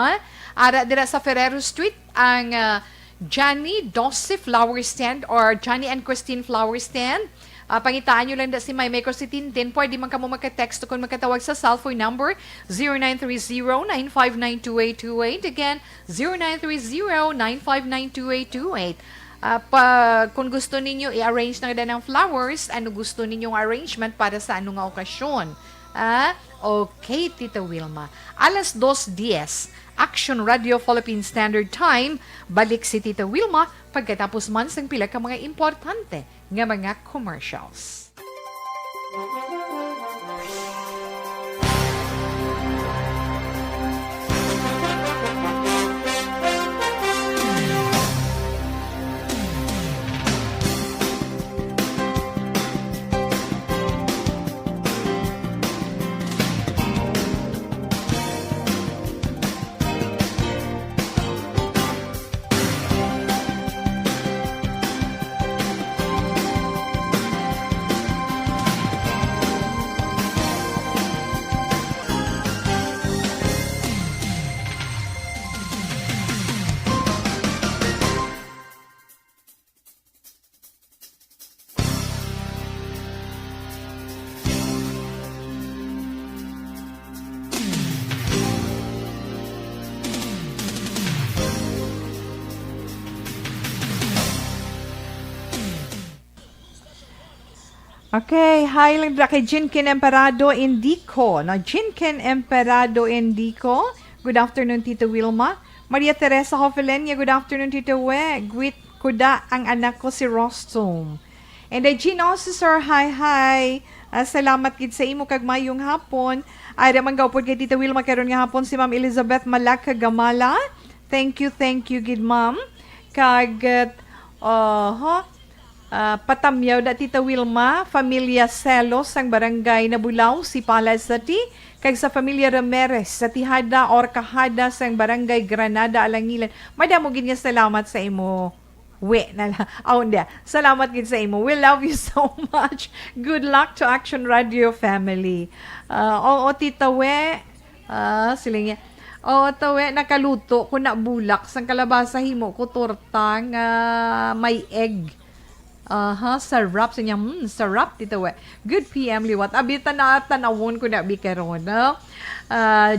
Ara dira sa Ferrero Street ang, ah, Johnny Doce Flower Stand or Johnny and Christine Flower Stand. Ah, pangitaan nyo lang da si Maymay ko si Tintin. Pwede man kamo magka-text o kung magkatawag sa cellphone number, zero nine three zero, nine five nine, two eight two eight. Again, zero nine three zero, nine five nine, two eight two eight. Ah, pa, kung gusto ninyo i-arrange na nga ng flowers, ano gusto ninyong arrangement para sa ano nga okasyon? Ah, okay, Tita Wilma. Alas dos diez, Action Radio Philippine Standard Time. Balik si Tita Wilma pagkatapos man sang pila ka mga importante nga mga commercials. Okay, hi lang dira kay Jinkin Emperado Indico. No, Jinkin Emperado Indico. Good afternoon, Tito Wilma. Maria Teresa Hofelenia, good afternoon, Tito We. Greet ko da ang anak ko si Rostom. And then, Jean Osisor, hi, hi. Ah, salamat gid sa imo kag mayong hapon. Ay, ra man gaupod kay Tita Wilma karon nga hapon si Ma'am Elizabeth Malaka Gamala. Thank you, thank you gid, ma'am. Kag, uh, ha? Ah, patamyaw da Tita Wilma, familia Selos sang Barangay Nabulaw, Sipala City, kag sa familia Ramirez sa Tihada or Kahada sang Barangay Granada, Alangilan. Madamo gid nga salamat sa imo. We na lang. Aw, hindi. Salamat gid sa imo. We love you so much. Good luck to Action Radio family. Ah, oo, Tita We. Ah, sila niya. Oo, Tawi, nakaluto ko na bulak sang kalabasa, himo ko torta nga may egg. Aha, sarap. Sa niya, "Hmm, sarap, Tita We." Good P M liwat. Abi, tana-, tanawon ko na, abi, karon, no? Ah,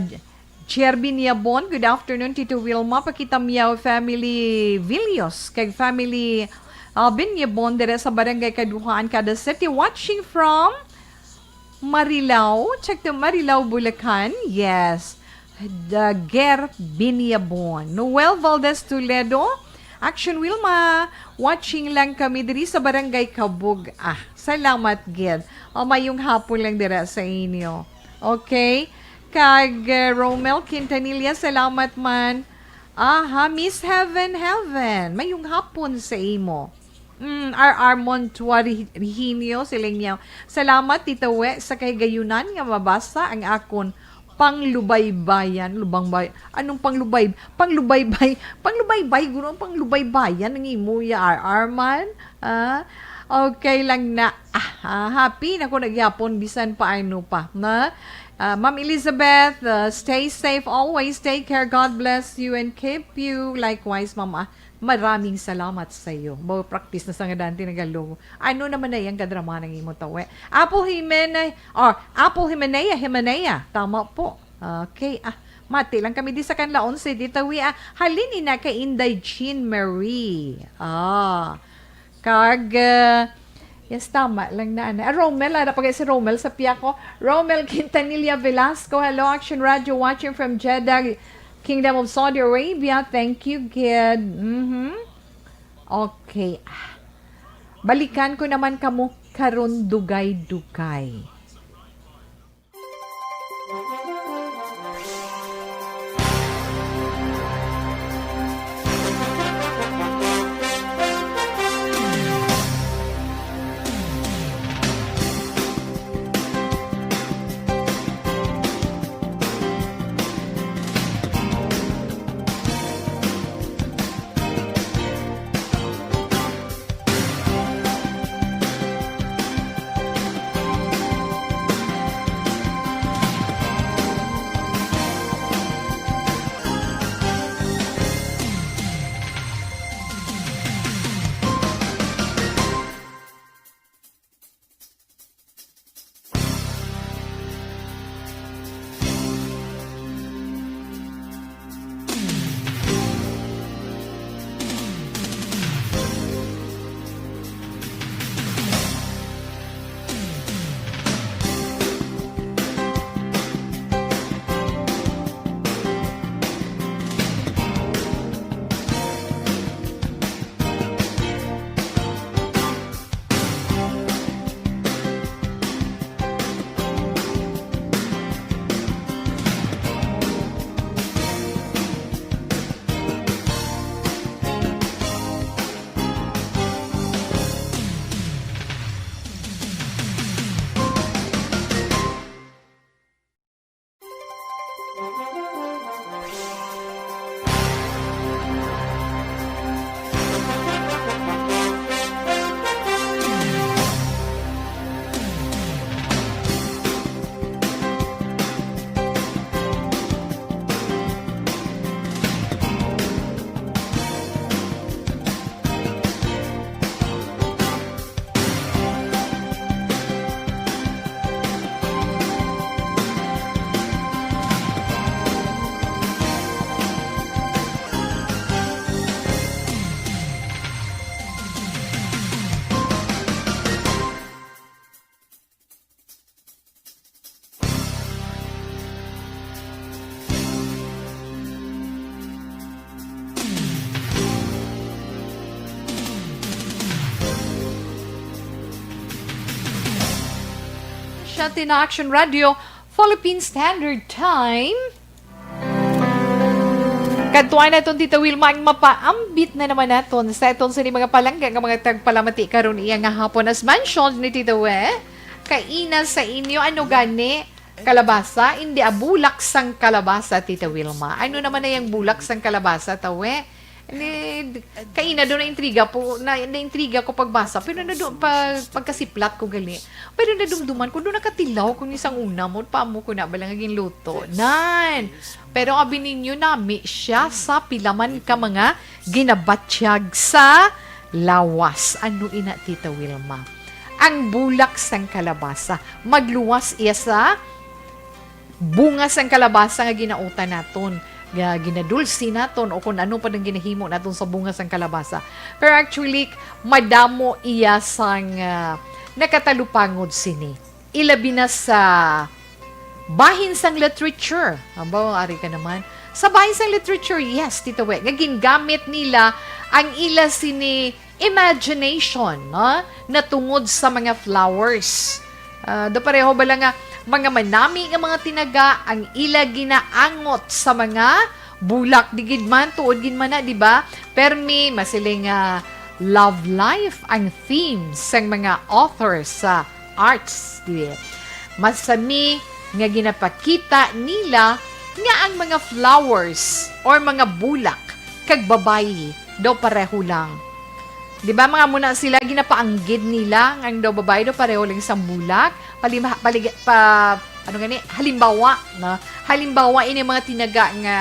Jerby Niabon, good afternoon, Tito Wilma. Pakita Miao family Villos, kag family, ah, Binyabon, dire sa Barangay Kaduhaan, Kada City. Watching from Marilao. Check the Marilao, Bulacan. Yes. The Ger Binyabon. Noel Valdez Toledo. Action Wilma, watching lang kami diri sa Barangay Kabug. Ah, salamat gid. O, mayong hapon lang dira sa inyo. Okay? Kag, uh, Romel Quintanilla, salamat man. Aha, Miss Heaven Heaven, mayong hapon sa imo. Mm, R R Montuari Higinio, siling niya, "Salamat, Tita We, sa kahigayunan nga mabasa ang akon panglubaybayan." Lubang bay-, anong panglubay-, panglubaybay? Panglubaybay, guro, ang panglubaybayan ang imo ya, R R man. Ah, okay lang na. Ah, ah, happy na ko nagyapon, bisan pa ano pa, na? Ah, Ma'am Elizabeth, uh, stay safe always. Take care. God bless you and keep you. Likewise, Ma'am, ah, maraming salamat sa iyo. Bo, practice na sa nga dante nagalungo. Ano naman na iyang kadrama ng imo tawe? Apple Jimenez, or Apple Jimenea, Jimenea. Tama po. Okay, ah, mati lang kami di sa Canlaon City, tawi, ah, halin ina kay Inday Jean Marie. Ah, kag, ah, yes, tama lang na, ana. Ah, Romel, ara pa kay si Romel sa piya ko. Romel Quintanilla Velasco, hello, Action Radio, watching from Jeddah, Kingdom of Saudi Arabia. Thank you, kid. Mhm. Okay. Ah, balikan ko naman kamo karon dugay-dugay. Siya, Tina Action Radio, Philippine Standard Time. Kadtuan naton, Tita Wilma, ang mapaambit na naman naton sa aton sini mga palangga nga mga tagpalamati karon iya nga hapon. As mentioned ni Tita We, kaina sa inyo, ano gani? Kalabasa? Indi, ah, bulak sang kalabasa, Tita Wilma. Ano naman na yung bulak sang kalabasa, tawe? Ni, kaina do na intriga po, na, na intriga ko pagbasa, pero na do, pag, pagkasiplat ko gali. Pero nadumduman ko, do nakatilaw ko ni sang una mo, pa mo ko na bala nga ginluto. Nan! Pero abi ninyo, nami siya sa pila man ka mga ginabatyag sa lawas. Ano ina, Tita Wilma? Ang bulak sang kalabasa. Magluwas iya sa bunga sang kalabasa nga ginautan naton, nga ginadulsi naton, o kung ano pa nang ginahimo naton sa bunga sang kalabasa. Pero actually, madamo iya sang, ah, nakatalupangod sini. Ilabi na sa bahin sang literature. Aba, ari ka naman. Sa bahin sang literature, yes, Tita We, nga gingamit nila ang ila sini imagination, no? Na tungod sa mga flowers. Ah, do pareho bala nga mga manami nga mga tinaga ang ila ginaangot sa mga bulak? Di gid man, tuod gid man na, di ba? Permi, masiling nga love life ang theme sang mga author sa arts, di ba? Masami nga ginapakita nila nga ang mga flowers or mga bulak kag babayi daw pareho lang. Di ba, mga muna sila, ginapaanggid nila nga ang daw babayi daw pareho lang sang bulak? Palima, palig, pa, ano gani? Halimbawa, no? Halimbawa, ini mga tinaga nga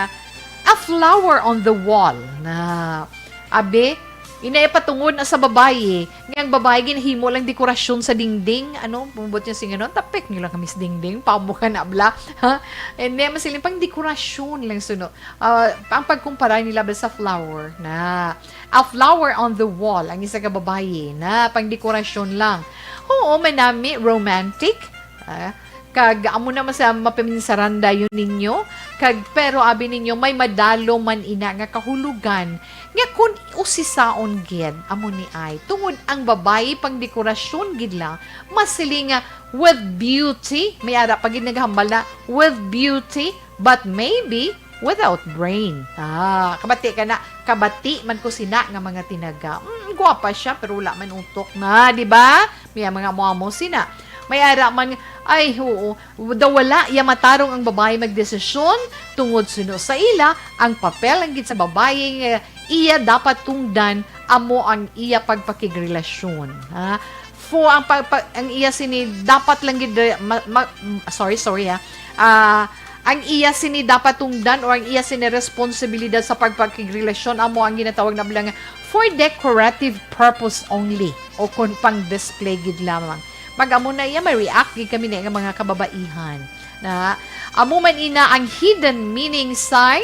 a flower on the wall na, abi, ina ipatungod na sa babayi, nga ang babayi ginahimo lang dekorasyon sa dingding, ano, pumabot niya sing ano, tapik niyo lang kami sa dingding, pamo ka na bla, ha? And then, masiling pang dekorasyon lang suno. Ah, ang pagkumpara nila ba sa flower na a flower on the wall, ang isa ka babayi na pang dekorasyon lang. Oo, manami, romantic. Ah, kag amo naman sa mapaminsaranda yun ninyo. Kag, pero abi ninyo, may madalo man ina nga kahulugan nga kun usisaon gid, amo ni ay, tungod ang babayi pang dekorasyon gid lang, masiling nga with beauty, may ara pa gid naghambal na with beauty, but maybe without brain. Ah, kabati ka na, kabati man ko sina nga mga tinaga. Mm, gwapa siya, pero wala man utok na, di ba? May mga amo-amo sina. May ara man, ay, oo, daw wala iya matarong ang babayi magdesisyon tungod suno sa ila, ang papel ang gid sa babayi nga iya dapat tungdan amo ang iya pagpakigrelasyon, ha? For ang pag, pag- ang iya sini dapat lang gid ma, ma, sorry, sorry, ha. Ah, ang iya sini dapat tungdan o ang iya sini responsibilidad sa pagpakigrelasyon amo ang ginatawag na bilang for decorative purpose only o kon pang display gid lamang. Pag amo na iya, may react gid kami na nga mga kababaihan. Na, amo man ina ang hidden meaning sang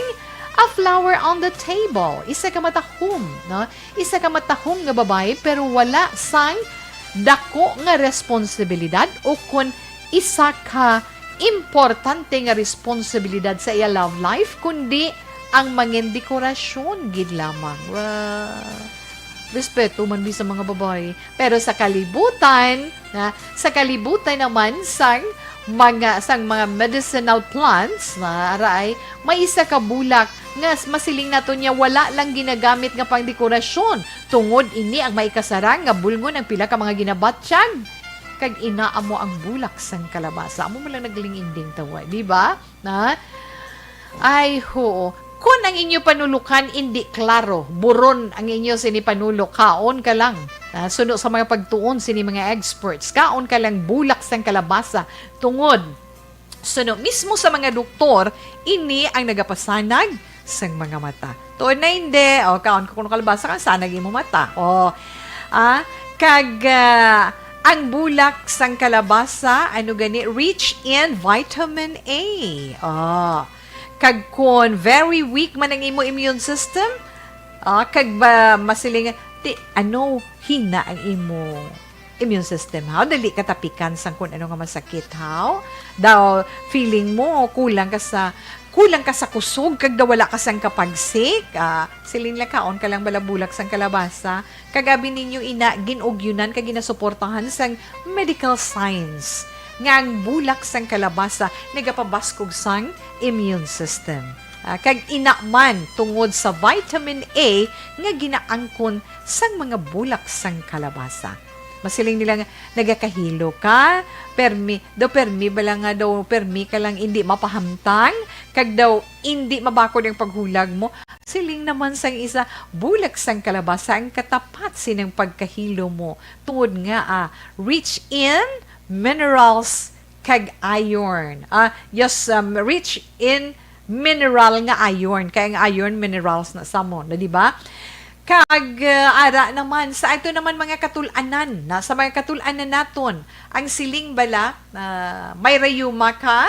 a flower on the table. Isa ka matahom, no? Isa ka matahom nga babayi, pero wala sang dako nga responsibilidad o kon isa ka importante nga responsibilidad sa iya love life, kundi ang mangin dekorasyon gid lamang. Wow. Respeto man bi sa mga babayi. Pero sa kalibutan, na, sa kalibutan naman sang mga, sang mga medicinal plants, na, aray, may isa ka bulak nga s-, masiling nato niya wala lang ginagamit nga pangdekorasyon. Tungod ini ang maikasarang nga bulngon ang pila ka mga ginabatyag. Kag ina amo ang bulak sang kalabasa. Amo man lang naglinginding tawa, di ba? Na? Ay, hoo. Kun ang inyo panulukan indi klaro, buron ang inyo sini panulok, kaon ka lang. Ah, suno sa mga pagtuon sini mga experts, kaon ka lang bulak sang kalabasa. Tungod, suno mismo sa mga doktor, ini ang nagapasanag sang mga mata. Tuod na hindi. O, kaon ka kuno kalabasa, kag sanag imo mata. O, ah, kag, ah, ang bulak sang kalabasa, ano gani, rich in vitamin A. O, kag kon very weak man ang imo immune system, ah, kag ba masiling, ti, ano, hina ang imo immune system, haw? Dali ka tapikan sang kun ano nga masakit, haw? Daw, feeling mo, kulang ka sa, kulang ka sa kusog, kag daw wala ka sang kapagsik. Ah, siling lang, kaon ka lang bala bulak sang kalabasa. Kag abi ninyo ina, gin-ugyunan kag ginasuportahan sang medical science nga ang bulak sang kalabasa nagapabaskog sang immune system. Ah, kag ina man tungod sa vitamin A nga ginaangkon sang mga bulak sang kalabasa. Masiling nila nga nagakahilo ka, permi, daw permi bala nga daw permi ka lang indi mapahamtang, kag daw indi mabakod ang paghulag mo. Siling naman sang isa, bulak sang kalabasa ang katapat sining pagkahilo mo, tungod nga, ah, rich in minerals kag iron. Ah, yes, um, rich in mineral nga iron. Kay ang iron, minerals na sa mo, na, di ba? Kag, ah, ara naman, sa ato naman mga katul-anan, na, sa mga katul-anan naton, ang siling bala, ah, may rayuma ka,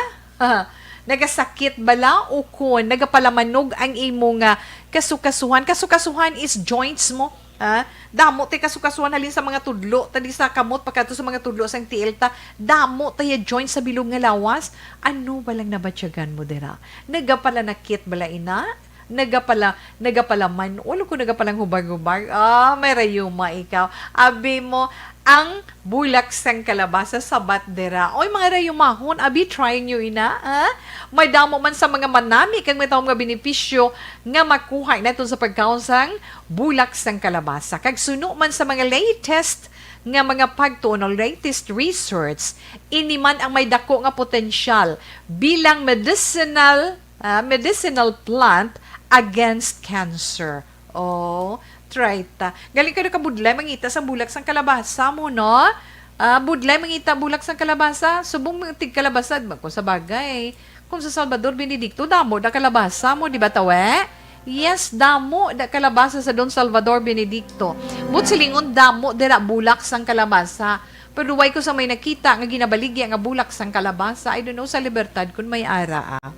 nagasakit bala, o kon nagapalamanog ang imo nga kasukasuhan. Kasukasuhan is joints mo. Ah, damo tay kasukasuhan halin sa mga tudlo, tadi sa kamot, pagkadto sa mga tudlo sang tiil ta. Damo tay joints sa bilog nga lawas. Ano balang nabatyagan mo dira? Nagapalanakit bala ina? Nagapala-, nagapalaman. Wala ko nagapalanghubag-hubag. Ah, may rayuma ikaw. Abi mo, ang bulak sang kalabasa sabat dira. Oy, mga rayumahon, abi, try nyo ina, ha? May damo man sa mga manami kag may tawo nga benepisyo nga makuha naton sa pagkaon sang bulak sang kalabasa. Kag suno man sa mga latest nga mga pagtuon o latest research, ini man ang may dako nga potensyal bilang medicinal, ah, medicinal plant against cancer. Oh, try ta. Galing ka na kabudlay mangita sa bulak sang kalabasa mo, no? Ah, budlay mangita bulak sang kalabasa. Subong mga tig kalabasa, kung sa bagay, kung sa Salvador Benedicto, damo da kalabasa mo, di ba, tawe? Yes, damo da kalabasa sa Don Salvador Benedicto. But silingon, damo dira bulak sang kalabasa. Pero way ko sa may nakita nga ginabaligya nga bulak sang kalabasa. I don't know sa Libertad kung may ara, ah.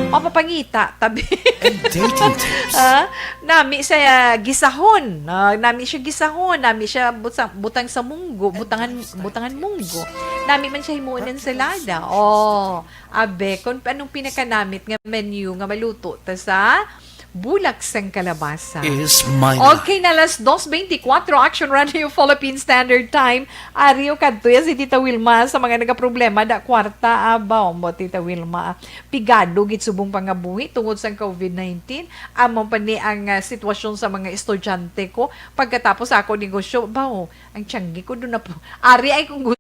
Mapapangita, tabi. And dating tips. Ah, nami siya gisahon. Ah, nami siya gisahon. Nami siya butang, butang sa munggo. Butangan, butangan munggo. Nami man siya himuon ng ensalada. Oh, abe, kung anong pinakanamit nga menu nga maluto ta sa bulak sang kalabasa. Is mine. Okay na, alas dos beintikwatro, Action Radio Philippine Standard Time. Ari o kadto ya si Tita Wilma sa mga nagaproblema da kwarta. Abaw mo, Tita Wilma. Pigado gid subong pangabuhi tungod sang covid nineteen. Amo pa ni ang, ah, sitwasyon sa mga estudyante ko. Pagkatapos ako negosyo, baw, ang tiyanggi ko doon na po. Ari ay kung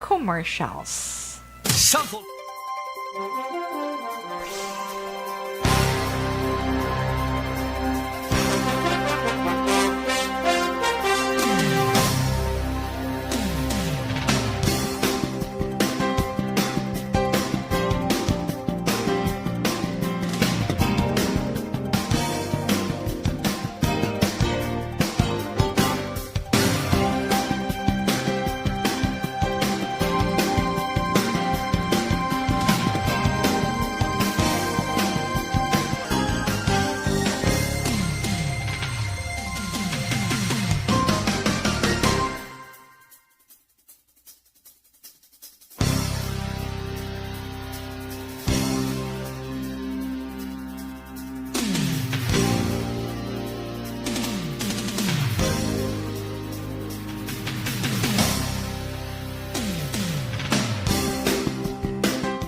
Commercials. Sample.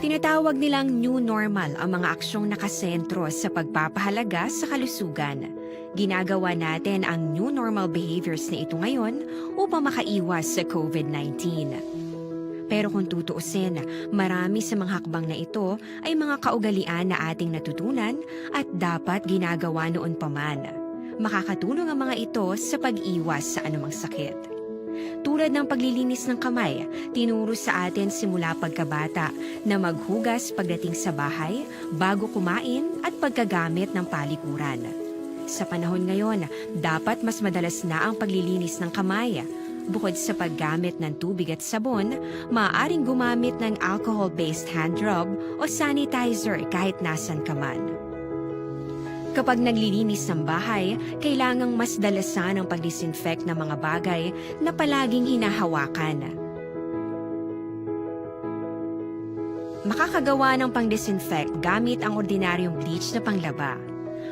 Tinatawag nilang new normal ang mga aksyong nakasentro sa pagpapahalaga sa kalusugan. Ginagawa natin ang new normal behaviors na ito ngayon upang makaiwas sa covid nineteen. Pero kung tutuusin, marami sa mga hakbang na ito ay mga kaugalian na ating natutunan at dapat ginagawa noon pa man. Makakatulong ang mga ito sa pag-iwas sa anumang sakit. Tulad ng paglilinis ng kamay, tinuro sa atin simula pagkabata na maghugas pagdating sa bahay, bago kumain, at pagkagamit ng palikuran. Sa panahon ngayon, dapat mas madalas na ang paglilinis ng kamay. Bukod sa paggamit ng tubig at sabon, maaaring gumamit ng alcohol-based hand rub o sanitizer kahit nasan ka man. Kapag naglilinis ng bahay, kailangang mas dalasan ang pag-disinfect ng mga bagay na palaging hinahawakan. Makakagawa ng pang-disinfect gamit ang ordinaryong bleach na panglaba.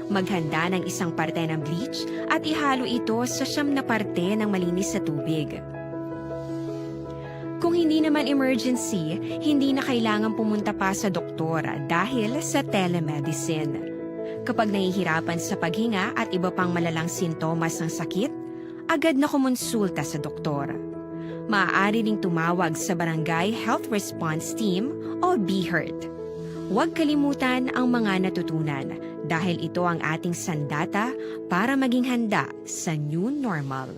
Maghanda ng isang parte ng bleach at ihalo ito sa siyam na parte ng malinis na tubig. Kung hindi naman emergency, hindi na kailangan pumunta pa sa doktor dahil sa telemedicine. Kapag nahihirapan sa paghinga at iba pang malalang sintomas ng sakit, agad na kumonsulta sa doktor. Maaari ring tumawag sa Barangay Health Response Team o BHERT. Huwag kalimutan ang mga natutunan dahil ito ang ating sandata para maging handa sa new normal.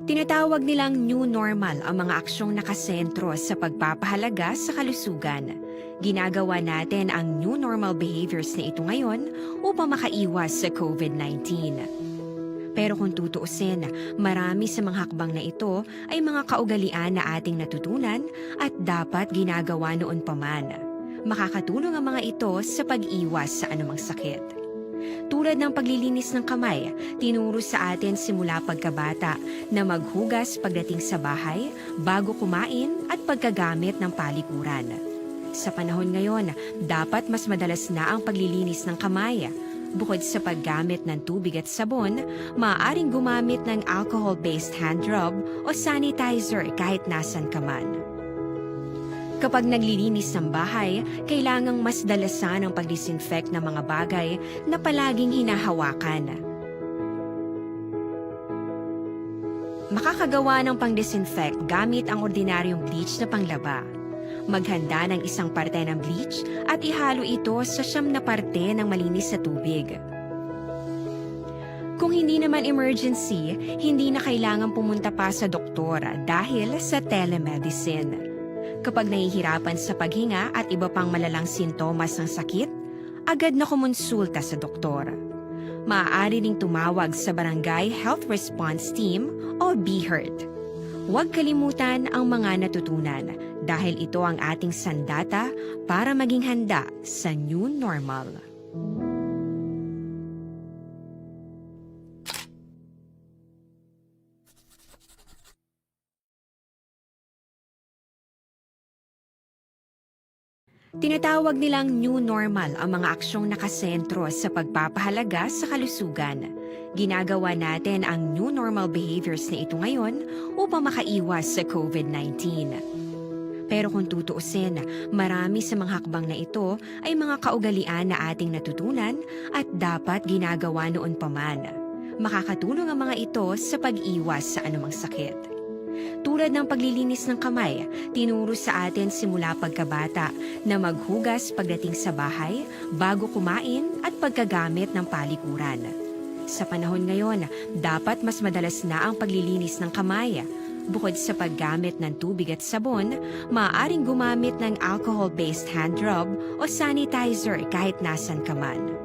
Tinatawag nilang new normal ang mga aksyong nakasentro sa pagpapahalaga sa kalusugan. Ginagawa natin ang new normal behaviors na ito ngayon upang makaiwas sa COVID nineteen. Pero kung tutuusin, marami sa mga hakbang na ito ay mga kaugalian na ating natutunan at dapat ginagawa noon pa man. Makakatulong ang mga ito sa pag-iwas sa anumang sakit. Tulad ng paglilinis ng kamay, tinuro sa atin simula pagkabata na maghugas pagdating sa bahay, bago kumain at pagkagamit ng palikuran. Sa panahon ngayon, dapat mas madalas na ang paglilinis ng kamay. Bukod sa paggamit ng tubig at sabon, maaaring gumamit ng alcohol-based hand rub o sanitizer kahit nasan ka man. Kapag naglilinis ng bahay, kailangang mas dalasan ang pag-disinfect ng mga bagay na palaging hinahawakan. Makakagawa ng pang-disinfect gamit ang ordinaryong bleach na panglaba. Maghanda ng isang parte ng bleach at ihalo ito sa siyam na parte ng malinis na tubig. Kung hindi naman emergency, hindi na kailangan pumunta pa sa doktor dahil sa telemedicine. Kapag nahihirapan sa paghinga at iba pang malalang sintomas ng sakit, agad na kumonsulta sa doktor. Maaari ring tumawag sa Barangay Health Response Team o BHERT. Huwag kalimutan ang mga natutunan dahil ito ang ating sandata para maging handa sa new normal. Tinatawag nilang new normal ang mga aksyong nakasentro sa pagpapahalaga sa kalusugan. Ginagawa natin ang new normal behaviors na ito ngayon upang makaiwas sa COVID nineteen. Pero kung tutuusin, marami sa mga hakbang na ito ay mga kaugalian na ating natutunan at dapat ginagawa noon pa man. Makakatulong ang mga ito sa pag-iwas sa anumang sakit. Tulad ng paglilinis ng kamay, tinuro sa atin simula pagkabata na maghugas pagdating sa bahay, bago kumain at pagkagamit ng palikuran. Sa panahon ngayon, dapat mas madalas na ang paglilinis ng kamay. Bukod sa paggamit ng tubig at sabon, maaaring gumamit ng alcohol-based hand rub o sanitizer kahit nasan ka man.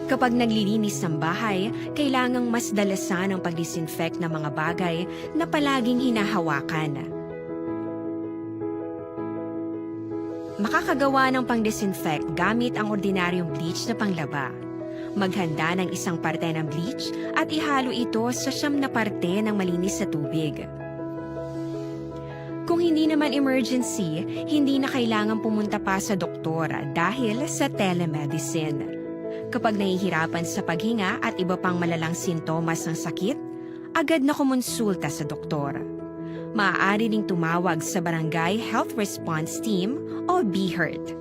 Kapag naglilinis ng bahay, kailangang mas dalasan ang pag-disinfect ng mga bagay na palaging hinahawakan. Makakagawa ng pang-disinfect gamit ang ordinaryong bleach na panglaba. Maghanda ng isang parte ng bleach at ihalo ito sa siyam na parte ng malinis na tubig. Kung hindi naman emergency, hindi na kailangan pumunta pa sa doktor dahil sa telemedicine. Kapag nahihirapan sa paghinga at iba pang malalang sintomas ng sakit, agad na kumonsulta sa doktor. Maaari ring tumawag sa Barangay Health Response Team o BHERT.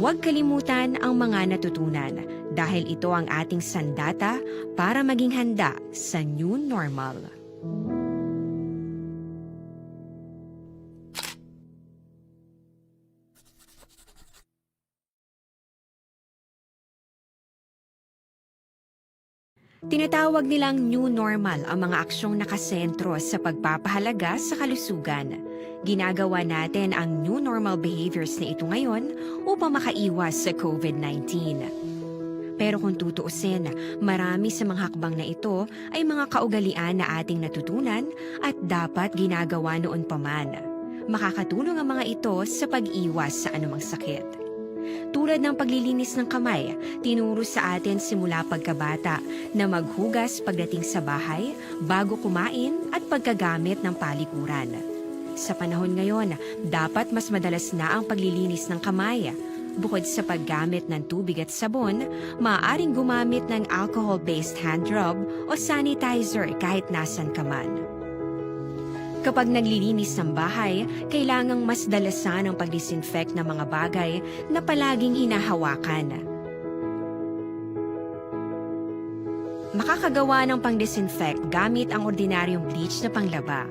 Huwag kalimutan ang mga natutunan dahil ito ang ating sandata para maging handa sa new normal. Tinatawag nilang new normal ang mga aksyong nakasentro sa pagpapahalaga sa kalusugan. Ginagawa natin ang new normal behaviors na ito ngayon upang makaiwas sa COVID nineteen. Pero kung tutuusin, marami sa mga hakbang na ito ay mga kaugalian na ating natutunan at dapat ginagawa noon pa man. Makakatulong ang mga ito sa pag-iwas sa anumang sakit. Tulad ng paglilinis ng kamay, tinuro sa atin simula pagkabata na maghugas pagdating sa bahay, bago kumain, at pagkagamit ng palikuran. Sa panahon ngayon, dapat mas madalas na ang paglilinis ng kamay. Bukod sa paggamit ng tubig at sabon, maaaring gumamit ng alcohol-based hand rub o sanitizer kahit nasan ka man. Kapag naglilinis ng bahay, kailangang mas dalasan ang pag-disinfect ng mga bagay na palaging hinahawakan. Makakagawa ng pang-disinfect gamit ang ordinaryong bleach na panglaba.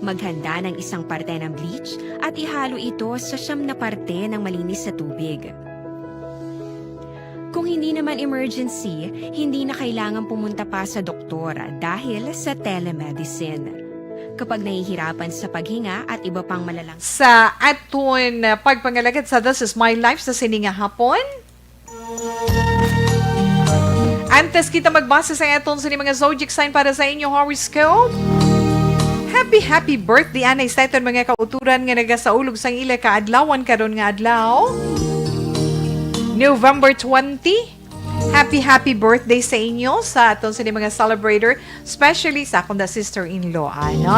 Maghanda ng isang parte ng bleach at ihalo ito sa siyam na parte ng malinis na tubig. Kung hindi naman emergency, hindi na kailangan pumunta pa sa doktor dahil sa telemedicine. Kapag nahihirapan sa paghinga at iba pang malalang Sa aton, uh, pagpangalagad sa This Is My Life sa sini nga hapon, antes kita magbasa sa aton sini mga zodiac sign para sa inyo horoscope, happy, happy birthday anay sa aton mga kauturan nga nagasaulog sang ila kaadlawan karon nga adlaw, November twenty. Happy, happy birthday sa inyo, sa aton sini mga celebrator, especially sa akong da sister-in-law, ano?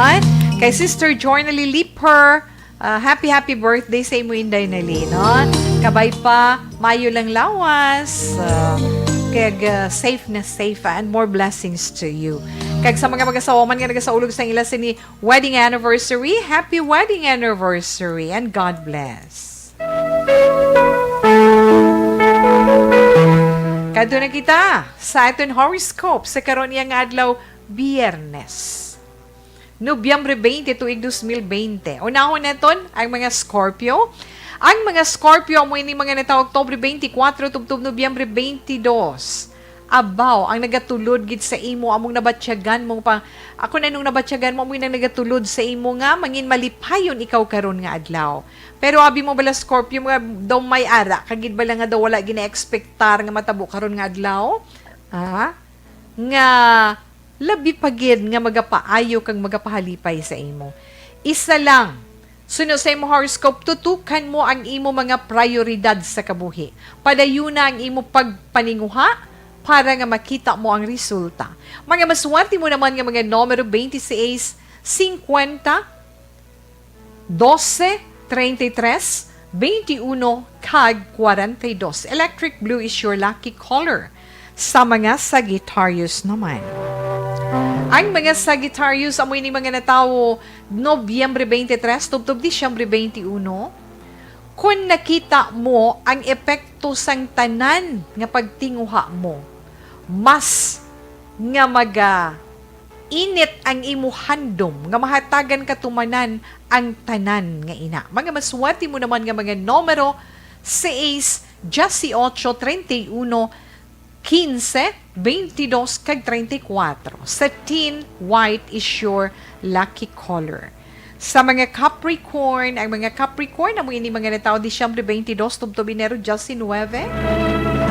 Kay Sister Jornalie Liper, ah, happy, happy birthday sa imo, Inday Nali, no? Kabay pa, mayo lang lawas, ah, kag, ah, safe na safe, ah, and more blessings to you. Kag sa mga mag-asawa man nga nagasaulog sa ila sini wedding anniversary, happy wedding anniversary, and God bless. Kadto na kita sa aton horoscope sa karon iya nga adlaw, Biyernes, Nobyembre twenty, tuig dos mil bente. Unahon naton ang mga Scorpio. Ang mga Scorpio amo ini mga natawo Oktubre twenty-four tubtob Nobyembre twenty-two. Abaw, ang nagatulod gid sa imo among nabatyagan mo pa. Ako na nung nabatyagan mo, amoy nang nagatulod sa imo nga mangin malipayon ikaw karon nga adlaw. Pero abi mo bala, Scorpio, nga daw may ara ka gid bala nga daw wala gina-expectar nga matabo karon nga adlaw? Ha? Nga labi pa gid nga magapaayo kag magapahalipay sa imo. Isa lang, suno sa imo horoscope, tutukan mo ang imo mga prayoridad sa kabuhi. Padayuna ang imo pagpaninguha para nga makita mo ang resulta. Mga maswerte mo naman nga mga numero, twenty-six, cincuenta, doce, treinta y tres, veintiuno, kag cuarenta y dos. Electric blue is your lucky color. Sa mga Sagittarius naman. Ang mga Sagittarius, amo ini mga natawo Nobyembre twenty-three tubtob Disyembre twenty-one. Kung nakita mo ang epekto sang tanan nga pagtinguha mo, mas nga maga init ang imo handom nga mahatagan katumanan ang tanan nga ina. Mga maswerte mo naman nga mga numero, seis, dieciocho, treinta y uno, quince, veintidós, kag treinta y cuatro. Satin white is your lucky color. Sa mga Capricorn, ang mga Capricorn, amo ini mga natawo Disyembre twenty-two tubtob Enero diecinueve.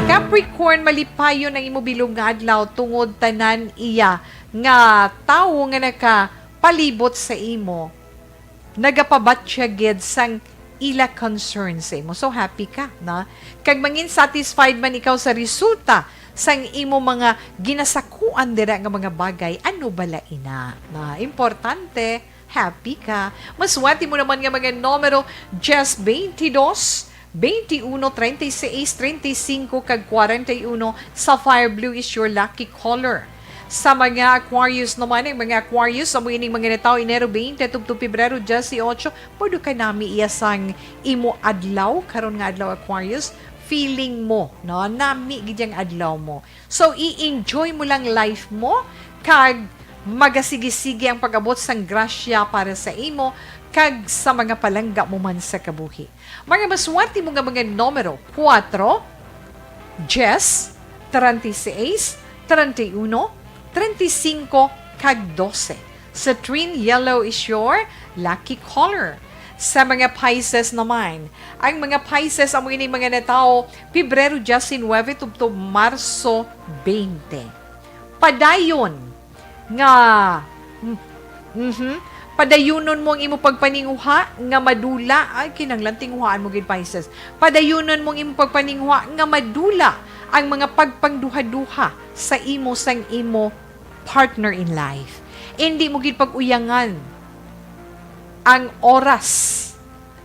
Capricorn, malipayon ang imo bilog nga adlaw tungod tanan iya nga tawo nga nakapalibot sa imo nagapabatya gid sang ila concern sa imo. So, happy ka, na? Kag mangin satisfied man ikaw sa resulta sang imo mga ginasakuan dira nga mga bagay, ano bala ina? Na, importante, happy ka. Maswerte mo naman nga mga numero, dies, veintidós, veintiuno, treinta y seis, treinta y cinco, kag cuarenta y uno. Sapphire blue is your lucky color. Sa mga Aquarius naman, ang mga Aquarius, amo ining mga natawo Enero twenty tubtob Pebrero dieciocho, pwede ka nami iya sang imo adlaw, karon nga adlaw, Aquarius, feeling mo, no? Nami gid ang adlaw mo. So, i-enjoy mo lang life mo, kag magasigi-sigi ang pag-abot sang grasya para sa imo, kag sa mga palangga mo man sa kabuhi. Mga maswerte mo nga mga numero, kuwatro, diyes, treinta y seis, treinta y uno, treinta y cinco, kag doce. Citrine yellow is your lucky color. Sa mga Pisces naman, ang mga Pisces amo ini mga natawo Pebrero diecinueve tubtob Marso twenty. Padayon nga, mm, mhm, Padayunon mo ang imo pagpaninguha nga madula. Ay, kinahanglan tinguhaan mo gid, Pisces. Padayunon mo ang imo pagpaninguha nga madula ang mga pagpangduhaduha sa imo sang imo partner in life. Indi mo gid pag-uyangan ang oras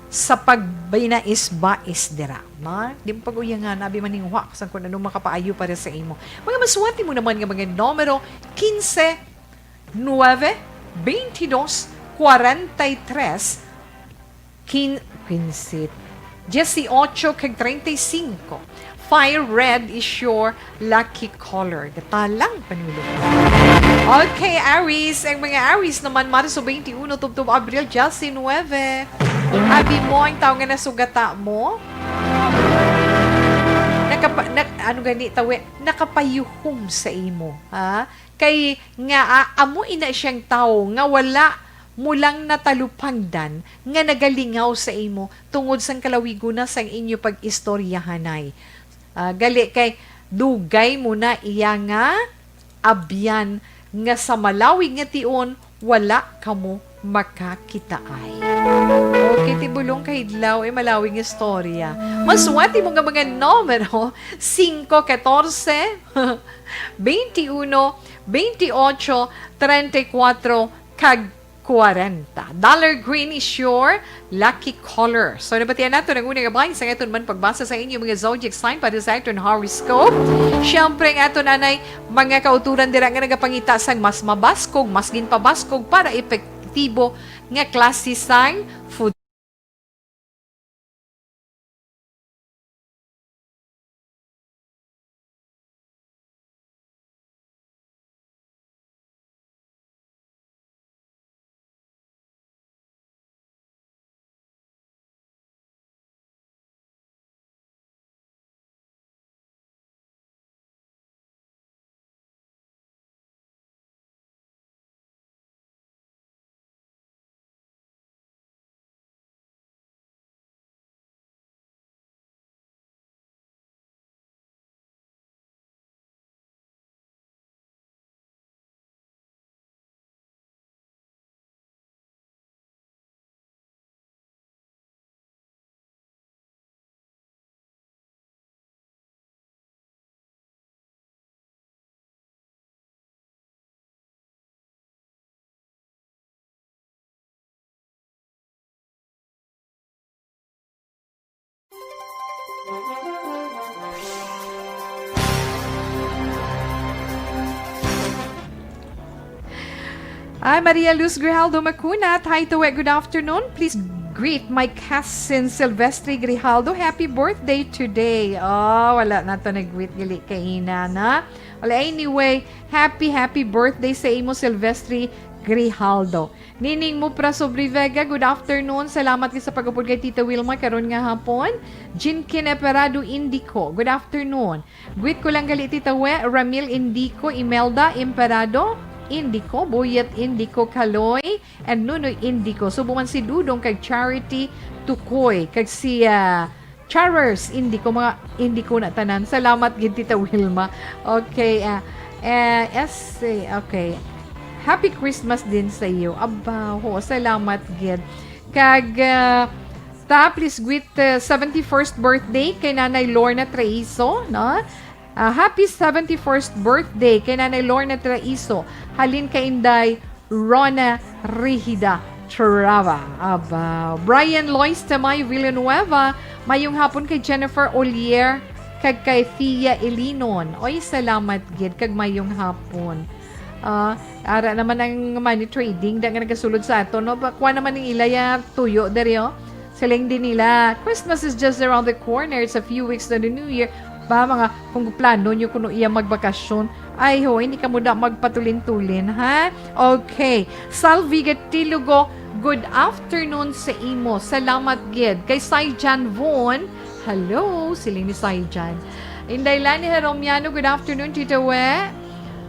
sa pagbinais-bais dira. Ma, di mo pag-uyangan, abi maninguha ka sang kung ano makapaayo para sa imo. Mga maswati mo naman nga mga numero, quince, nueve, veintidós, cuarenta y tres, quin-, quince, dieciocho, kag treinta y cinco. Fire red is your lucky color. Gatalang panulog. Okay, Aries. Ang mga Aries naman, Marso twenty-one, tubtob Abril diecinuebe. Abi mo ang tao nga nasugata mo? Nakapa-, nak-, ano gani, tawi, nakapayuhom sa imo, ha? Kay nga, ah, amo ina siyang tawo nga wala mo lang natalupangdan nga nagalingaw sa imo tungod sang kalawigon na sang inyo pag-istoryahanay. Ah, gali kay dugay mo na iya nga abyan nga sa malawig nga tion wala kamo makakitaay. Okay, tibulong kahidlaw, eh, malawig nga istorya. Maswati mo nga mga numero, singko, katorse, twenty-uno, twenty-ocho, treinta y cuatro, kag kwarenta. Dollar green is your lucky color. So, nabatian nato ang unang abay sa aton man pagbasa sa inyo mga zodiac sign para sa aton horoscope. Siyempre, ang aton anay mga kauturan dira nga nagapangita sang mas mabaskog, mas ginpabaskog para epektibo nga klase sang food. Ay, Maria Luz Grijaldo Macunat. Hi, Tuwe. Good afternoon. Please greet my cousin Silvestre Grijaldo. Happy birthday today. Oh, wala na to nag-greet gali kaina na. Well, anyway, happy, happy birthday sa imo, Silvestre Grijaldo. Nining Mupra Sobre Vega, good afternoon. Salamat gid sa pag-upod kay Tita Wilma karon nga hapon. Jinkin Eperado Indico, good afternoon. Greet ko lang gali, Tita We, Ramil Indico, Imelda Emperado Indico, Buyet Indico Caloy, and Nunoy Indico. Subo man si Dudong kag Charity Tukoy, kag si, ah, Charers Indico, mga Indico na tanan. Salamat gid, Tita Wilma. Okay, ah, eh, S, okay. Happy Christmas din sa iyo. Aba, ho, salamat gid. Kag, ah, ta, please greet, ah, seventy-first birthday kay Nanay Lorna Traiso, no? Ah, happy seventy-first birthday kay Nanay Lorna Traiso. Halin kay Inday Rona Rigida Trava. Aba, Brian Lois Tamay Villanueva, mayong hapon kay Jennifer Olier, kag kay Thea Elinon. Oy, salamat gid, kag mayong hapon. Ah, ara naman ang money trading, da nga nagasulod sa ato, no? Ba, kuha naman ang ilaya tuyo, diri, oh. Siling din nila, "Christmas is just around the corner. It's a few weeks to the New Year." Ba, mga, kung plano nyo kuno iya magbakasyon, ay ho, hindi ka mo da magpatulin-tulin, ha? Okay. Salvi Gatilugo, good afternoon sa imo. Salamat gid. Kay Sai Jan Von, hello, siling ni Sai Jan. Inday Lani Heromiano, good afternoon, Tita We.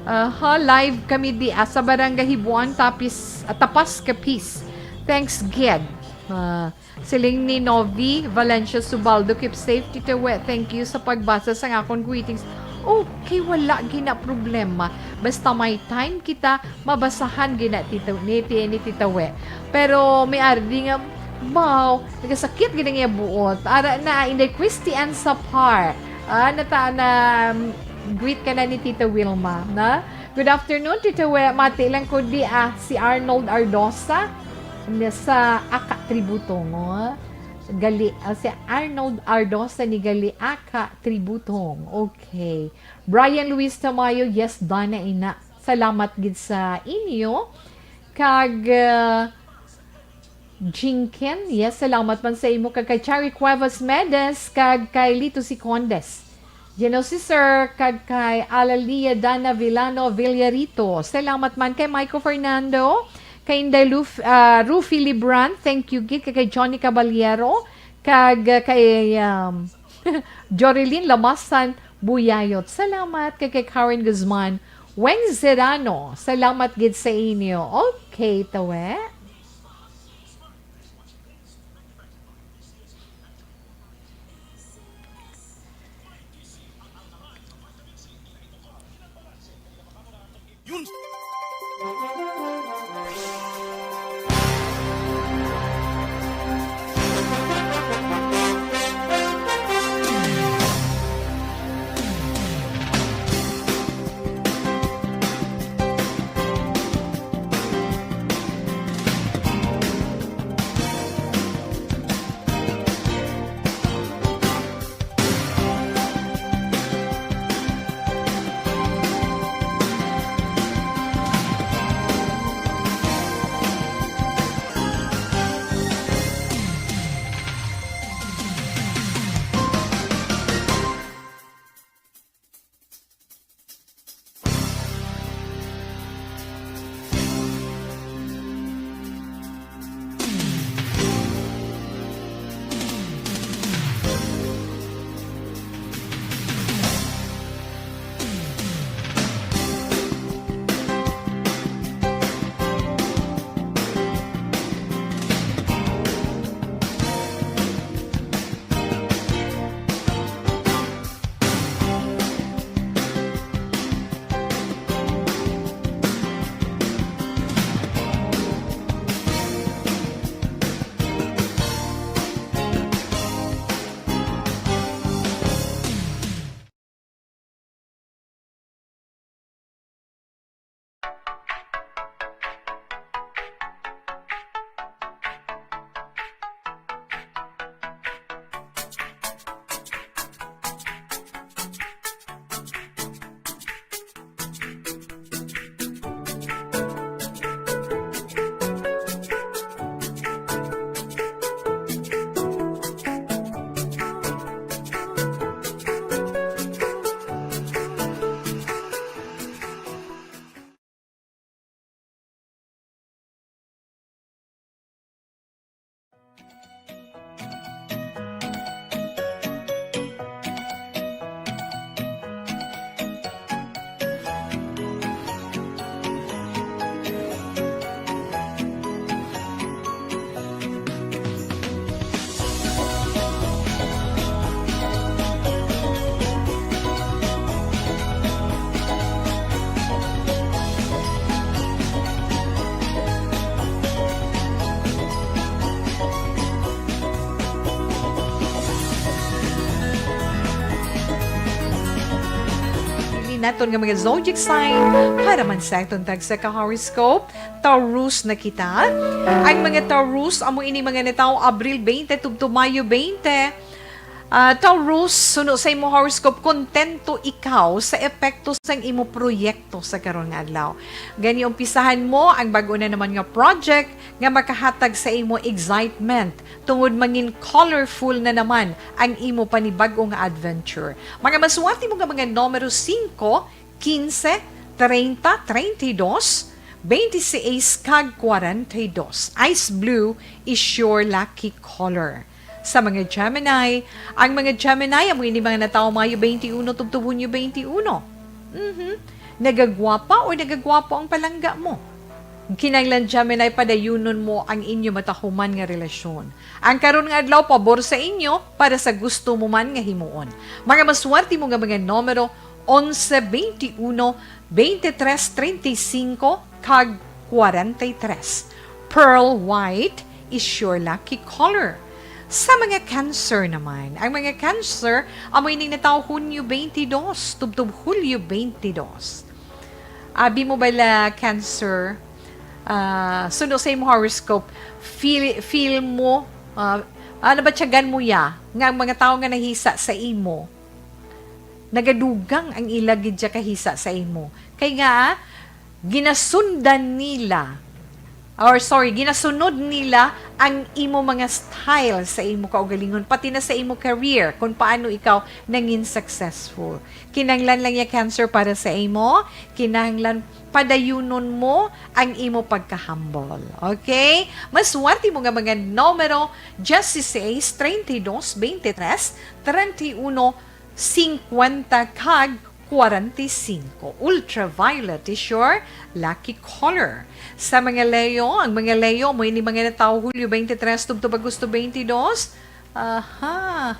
Aha, live kami di, ah, sa Barangay Hibuan, Tapis, ah, Tapas, Capiz. Thanks gid. Ah, Siling ni Novi Valencia Subaldo, "Keep safe, Tita We. Thank you sa pagbasa sang akon greetings." Okay, wala gina problema. Basta may time kita, mabasahan gina, Tito, ni, ni, ni Tita We. Pero may ardi nga, wow, nagasakit gina nga buot. Ara na, Inday Christy Ann Sapar. Ah, nata-, na, um, greet ka na ni Tita Wilma, na? Good afternoon, Tita We. Mati lang ko di, ah, si Arnold Ardosa. Sa Aka Tributong, oh. Gali, ah, si Arnold Ardosa ni Gali Aka Tributong. Okay. Brian Luis Tamayo, yes, Dana Ina. Salamat gid sa inyo. Kag, ah, Jinken, yes, salamat man sa imo. Kag kay Chari Cuevas Medes, kag kay Lito Sicondes. Gino si Sir, kag kay Alalia Dana Villano Villarito. Salamat man kay Michael Fernando, kay Inday Luf-, ah, Rufi Libran, thank you gid, kag kay Johnny Caballero, kag, ah, kay, um, Jorilyn Lamasan Buyayot. Salamat kag kay Karen Guzman. Weng Serrano, salamat gid sa inyo. Okay, tawe. Pili naton nga mga zodiac sign para man sa aton tagsa ka horoscope. Taurus na kita. Ang mga Taurus, amo ini mga natawo Abril twenty tubtob Mayo twenty. Ah, Taurus, suno sa imo horoscope, kontento ikaw sa epekto sang imo proyekto sa karon nga adlaw. Gani, umpisahan mo ang bag-o na naman nga project nga makahatag sa imo excitement, tungod mangin colorful na naman ang imo panibag-o nga adventure. Mga maswerte mo nga mga numero singko, quince, treinta, treinta y dos, veintiséis, kag cuarenta y dos. Ice blue is your lucky color. Sa mga Gemini, ang mga Gemini, amo ini mga natawo Mayo twenty-one tubtob Hunyo twenty-one. Mhm. Nagagwapa o nagagwapo ang palangga mo? Kinahanglan, Gemini, padayunon mo ang inyo matahuman nga relasyon. Ang karon nga adlaw, pabor sa inyo para sa gusto mo man nga himuon. Mga maswerte mo nga mga numero, onse, veintiuno, veintitrés, treinta y cinco, kag kwarenta y tres. Pearl white is your lucky color. Sa mga Cancer naman, ang mga Cancer, amo ining natawo Hunyo twenty-two, tubtob Hulyo twenty-two. Abi mo bala, Cancer, ah, suno sa imo horoscope, feel, feel mo, ah, ah, nabatyagan mo ya nga ang mga tawo nga nahisa sa imo, nagadugang ang ila gid siya kahisa sa imo. Kay nga, ginasundan nila, or sorry, ginasunod nila ang imo mga style sa imo kaugalingon, pati na sa imo career, kung paano ikaw nangin successful. Kinahanglan lang ya, Cancer, para sa imo, kinahanglan padayunon mo ang imo pagka-humble. Okay? Maswerte mo nga mga numero, dieciséis, treinta y dos, veintitrés, treinta y uno, cincuenta, kag cuarenta y cinco. Ultraviolet is your lucky color. Sa mga Leo, ang mga Leo, amo ini mga natawo Hulyo twenty-three tubtob Agosto twenty-two. Aha.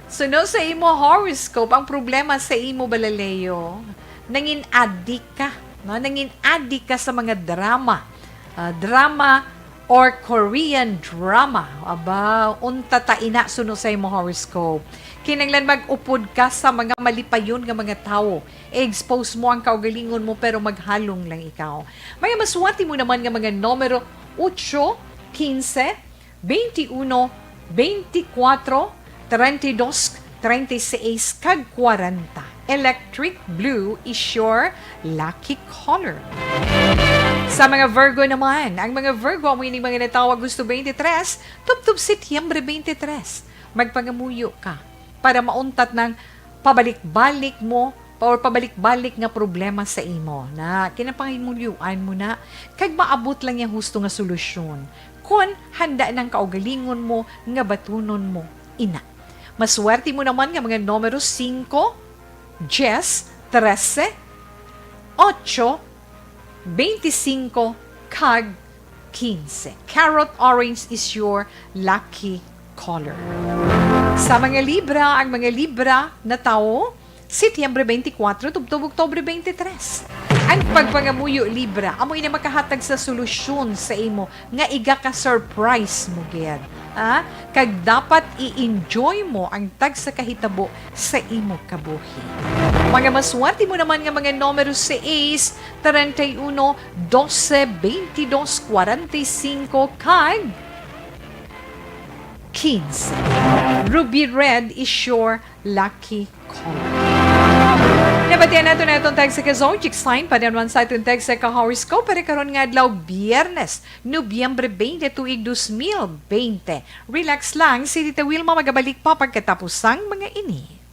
Suno sa imo horoscope, ang problema sa imo bala, Leo, nangin adik ka, no? Nangin adik ka sa mga drama. Ah, drama or Korean drama. Aba, unta ta ina suno sa imo horoscope. Kinahanglan mag-upod ka sa mga malipayon nga mga tawo. I-expose mo ang kaugalingon mo, pero maghalong lang ikaw. Mga maswerte mo naman nga mga numero, ocho, quince, veintiuno, veinticuatro, treinta y dos, treinta y seis, kag cuarenta. Electric blue is your lucky color. Sa mga Virgo naman, ang mga Virgo amo ini mga natawo Agosto twenty-three, tubtob Setyembre twenty-three. Magpangamuyo ka para mauntat ng pabalik-balik mo pa-, or pabalik-balik nga problema sa imo na kinapangimulyoan mo na, kag maabot lang yang husto nga solusyon kon handa nang kaugalingon mo nga batunon mo ina. Maswerte mo naman nga mga numero singko, diyes, trese, otso, beinti singko, kag quince. Carrot orange is your lucky color. Sa mga Libra, ang mga Libra natawo Setyembre twenty-four tubtob Oktubre twenty-three. Ang pagpangamuyo, Libra, amo ini makahatag sa solusyon sa imo nga iga ka-surprise mo gid. Ah, kag dapat i-enjoy mo ang tagsa ka hitabo sa imo kabuhi. Mga maswerte mo naman nga mga numero sais, treinta y uno, doce, veintidós, cuarenta y cinco, kag quince. Ruby red is your lucky color. Nabatian nato na itong tagsa ka zodiac sign, padayon sa itong tagsa ka horoscope para karon nga adlaw, Biyernes, Nobyembre twenty, tuig dos mil bente. Relax lang, si Tita Wilma magabalik pa pagkatapos sang mga ini.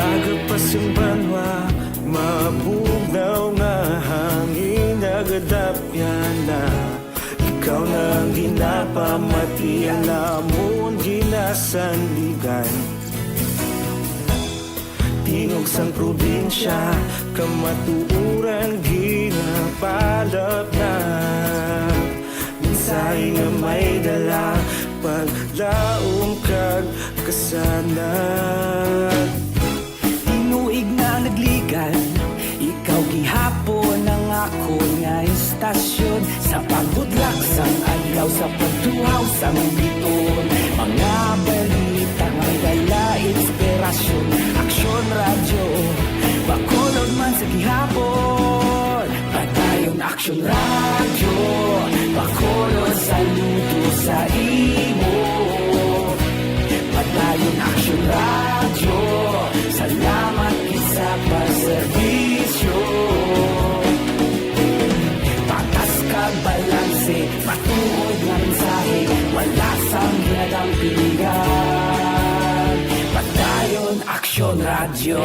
Aga pa sing banwa, mabugnaw nga hangin nagadapyan na. Ikaw na ang ginapamatian namon ginasandigan. Tingog sang probinsya, kamatuoran ginapalapnap. Mensahe nga may dala, paglaom kag kasanag. Tinuig na nagligan, ikaw gihapon ang akon nga istasyon. Sa pagudlak sang adlaw, sa pagtuhaw sang bituon, mga balita may dala, Inspirasyon, Aksyon Radyo, Bacolod man sa gihapon. Padayon Aksyon Radyo, Bacolod saludo sa imo. Padayon Aksyon Radyo, salamat gid sa pagserbisyo. Patas kag balanse, matuod nga mensahe, wala sang ginadampigan. Padayon Aksyon Radyo.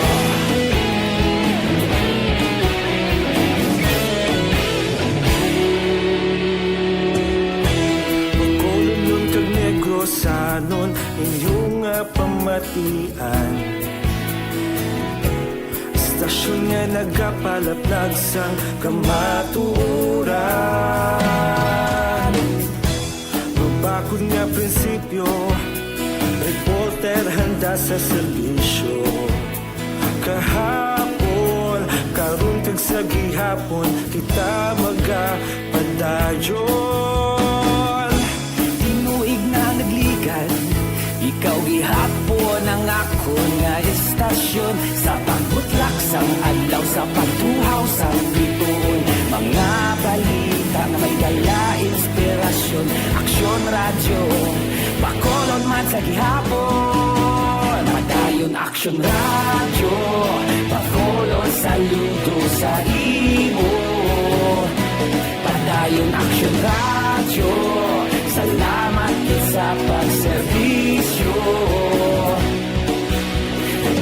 Bacolodnon kag Negrosanon, inyo nga pamatian. Istasyon nga nagapalaplag sang kamatuoran. Mabakod nga prinsipyo, reporter handa sa serbisyo. Kahapon, karon kag sa gihapon, kita magapadayon. Tinuig na nagligad, ikaw gihapon ang akon nga istasyon. Sa pagbutlak sang adlaw, sa pagtuhaw sang bituon, mga balita nga may dala inspirasyon. Aksyon Radyo, Bacolod man sa gihapon. Padayon Aksyon Radyo, Bacolod saludo sa imo. Padayon Aksyon Radyo, salamat gid sa pagserbisyo.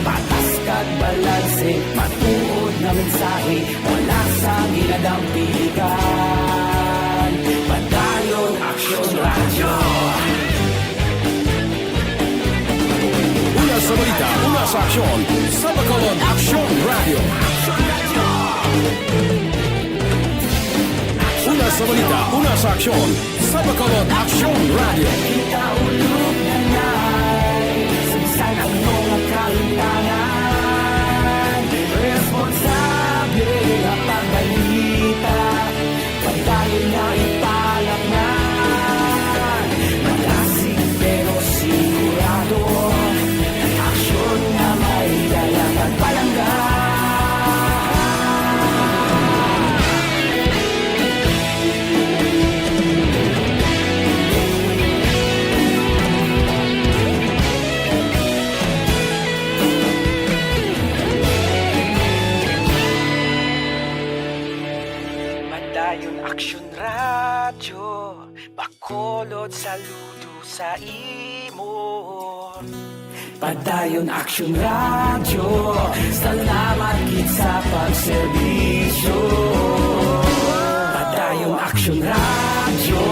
Patas kag balanse, matuod nga mensahe, wala sang ginadampigan. Padayon Aksyon Radyo. Una sa balita, una sa aksyon, sa Bacolod Aksyon Radyo. Una sa balita, una sa aksyon, sa Bacolod Aksyon Radyo. Kita ulog na nai, sa bisan ano nga kalimtangan, responsable nga pagbalita. Padayon nga ipalatnan, malasig pero sigurado. Aksyon nga may dala kag palangga. Padayon Aksyon Radyo, Bacolod saludo sa imo. Padayon Aksyon Radyo, salamat gid sa pagserbisyo. Padayon Aksyon Radyo,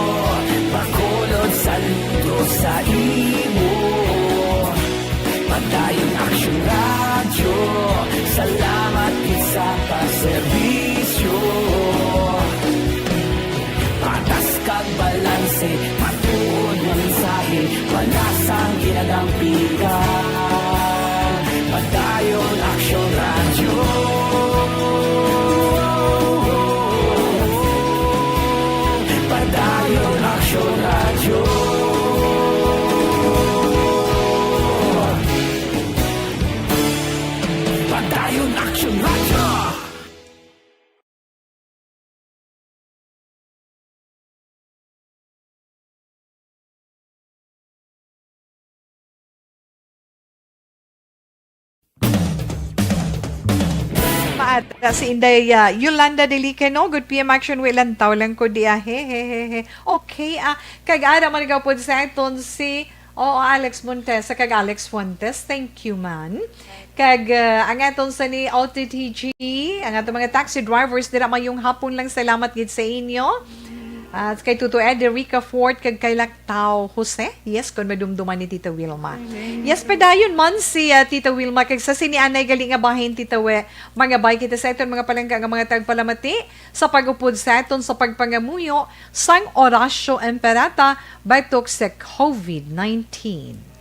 Bacolod saludo sa imo. Padayon Aksyon Radyo, salamat gid sa pagserbisyo. Patas kag balanse, matuod nga mensahe, wala sang ginadampigan. Padayon Aksyon Radyo. Padayon Aksyon Radyo. Padayon Aksyon Radyo. Maata si Inday, ah, Yolanda Delica, no? Good P M action, wi lantaw lang ko di, ah. He, he, he, he. Okay, ah. Kag ara man gapod sa aton si, oo, Alex Montesa kag Alex Fuentes. Thank you, man. Kag, ah, ang aton sa ni O T T G, ang aton mga taxi drivers, dira mayong hapon lang. Salamat gid sa inyo. At kay Tuto Ed, Rica Fort, kag kay Lactao Jose. Yes, kon madumduman ni Tita Wilma. Amen. Yes, padayon man si, ah, Tita Wilma, kag sa sini anay gali nga bahin, Tita We, mga bay kita sa aton mga palangga nga mga tagpalamati sa pag-upod sa aton sa pagpangamuyo sang Oratio Imperata batok sa COVID nineteen.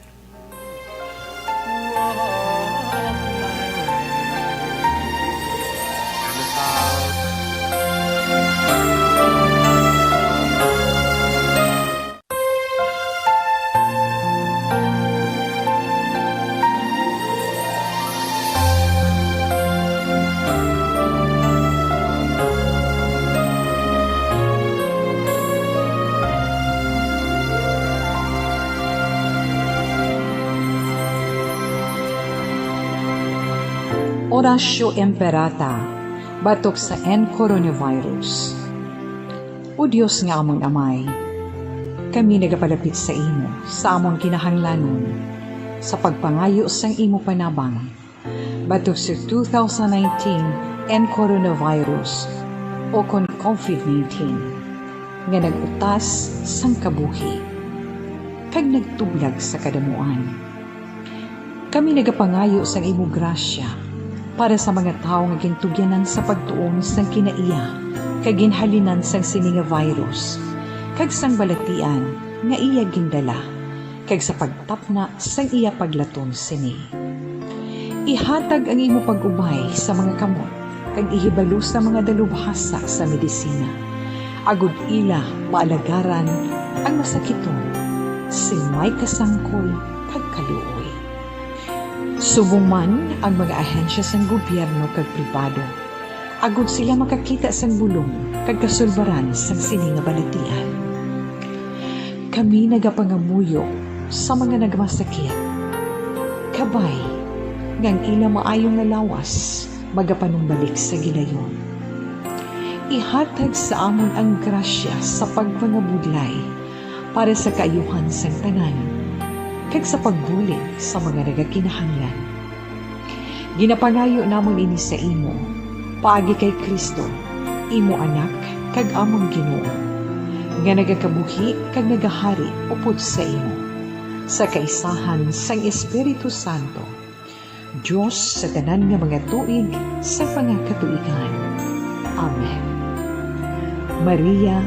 Horatio Imperata, batok sa N coronavirus. O Dios nga amon Amay, kami nagapalapit sa imo sa amon kinahanglanon sa pagpangayo sang imo panabang batok sa two thousand nineteen N coronavirus, o kon covid nineteen, nga nag-utas sang kabuhi kag nagtublag sa kadamuan. Kami nagapangayo sang imo grasya para sa mga tawo nga gintugyanan sa pagtuon sang kinaiya kag ginhalinan sang sini nga virus, kag sang balatian nga iya gindala, kag sa pagtapna sang iya paglaton sini. Ihatag ang imo pag-ubay sa mga kamot, kag ihibalo sa mga dalubhasa sa medisina, agod ila maalagaran ang masakiton sing may kasangkol kag kaluoy. Subong man ang mga ahensya sang gobyerno kag pribado, agod sila makakita sang bulong kag kasulbaran sang sini nga balatian. Kami nagapangamuyo sa mga nagmasakit, kabay nga ang ila maayo nga lawas magapanumbalik sa gilayon. Ihatag sa amon ang grasya sa pagpangabudlay para sa kaayuhan sang tanan, kag sa pagbulig sa mga nagakinahanglan. Ginapangayo namon ini sa imo, paagi kay Cristo, imo Anak kag amon Ginoo, nga nagakabuhi kag nagahari upod sa imo, sa kaisahan sang Espiritu Santo, Dios sa tanan nga mga tuig sa mga katuigan. Amen. Maria,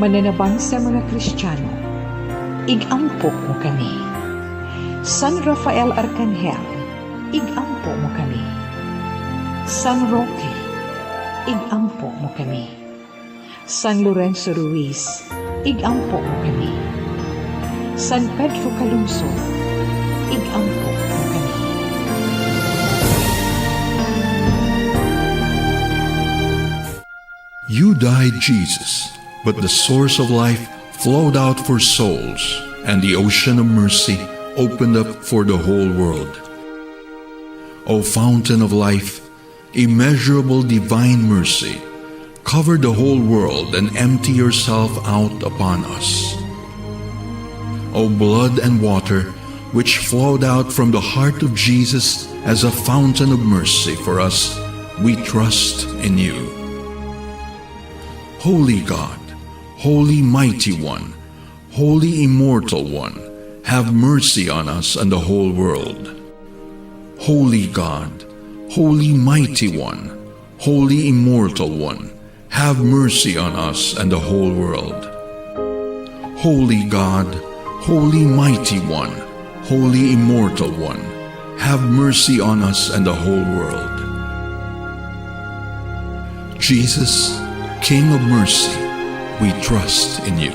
mananabang sa mga Kristiyano, ig-ampo mo kami. San Rafael Arkanghel, ig-ampo mo kami. San Roque, ig-ampo mo kami. San Lorenzo Ruiz, ig-ampo mo kami. San Pedro Calungsod, ig-ampo mo kami. You died, Jesus, but the source of life flowed out for souls, and the ocean of mercy opened up for the whole world. O fountain of life, immeasurable divine mercy, cover the whole world and empty yourself out upon us. O blood and water, which flowed out from the heart of Jesus as a fountain of mercy for us, we trust in you. Holy God, Holy Mighty One, Holy Immortal One, have mercy on us and the whole world. Holy God, Holy Mighty One, Holy Immortal One, have mercy on us and the whole world. Holy God, Holy Mighty One, Holy Immortal One, have mercy on us and the whole world. Jesus, King of mercy, we trust in you.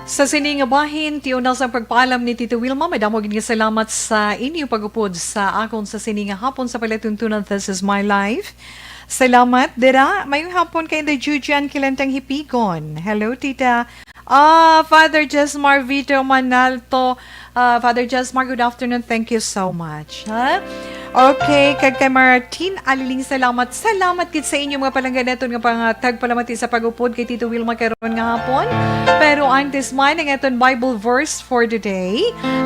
Sa sini nga bahin, tiuna sang pagpaalam ni Tito Wilma, madamo gid nga salamat sa inyo pag-upod sa akon sa sini nga hapon sa palatuntunan This Is My Life. Salamat, dira. Mayong hapon kay Inday Jujian Kilantang Hipigon. Hello, Tita. Ah, Father Jesmar Vito Manalto. Ah, Father Jesmar, good afternoon. Thank you so much, ha? Okay, kag kay Martin Aliling, salamat. Salamat gid sa inyo, mga palangga naton nga pangatag palamati sa pag-upod kay Tito Wilma karon nga hapon. Pero antes man, ang aton Bible verse for the day,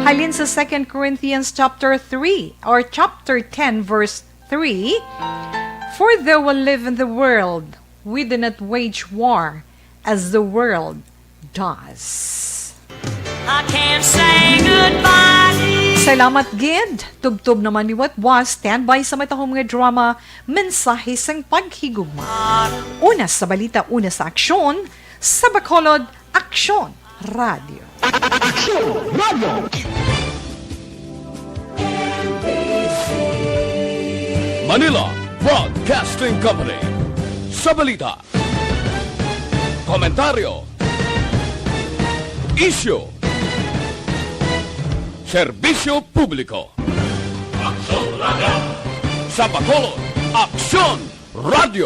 halin sa Second Corinthians chapter three or chapter ten, verse three, "For though we live in the world, we do not wage war as the world does." I can't say goodbye. Salamat gid. Tubtob naman liwat wa. Standby sa matahom nga drama, Mensahe sang Paghigugma. Una sa balita, una sa aksyon, sa Bacolod, Aksyon Radio. Aksyon Radio. Manila Broadcasting Company. Sa balita, komentaryo, isyu, serbisyo publiko. Aksyon Radio. Sa Bacolod, Aksyon Radio.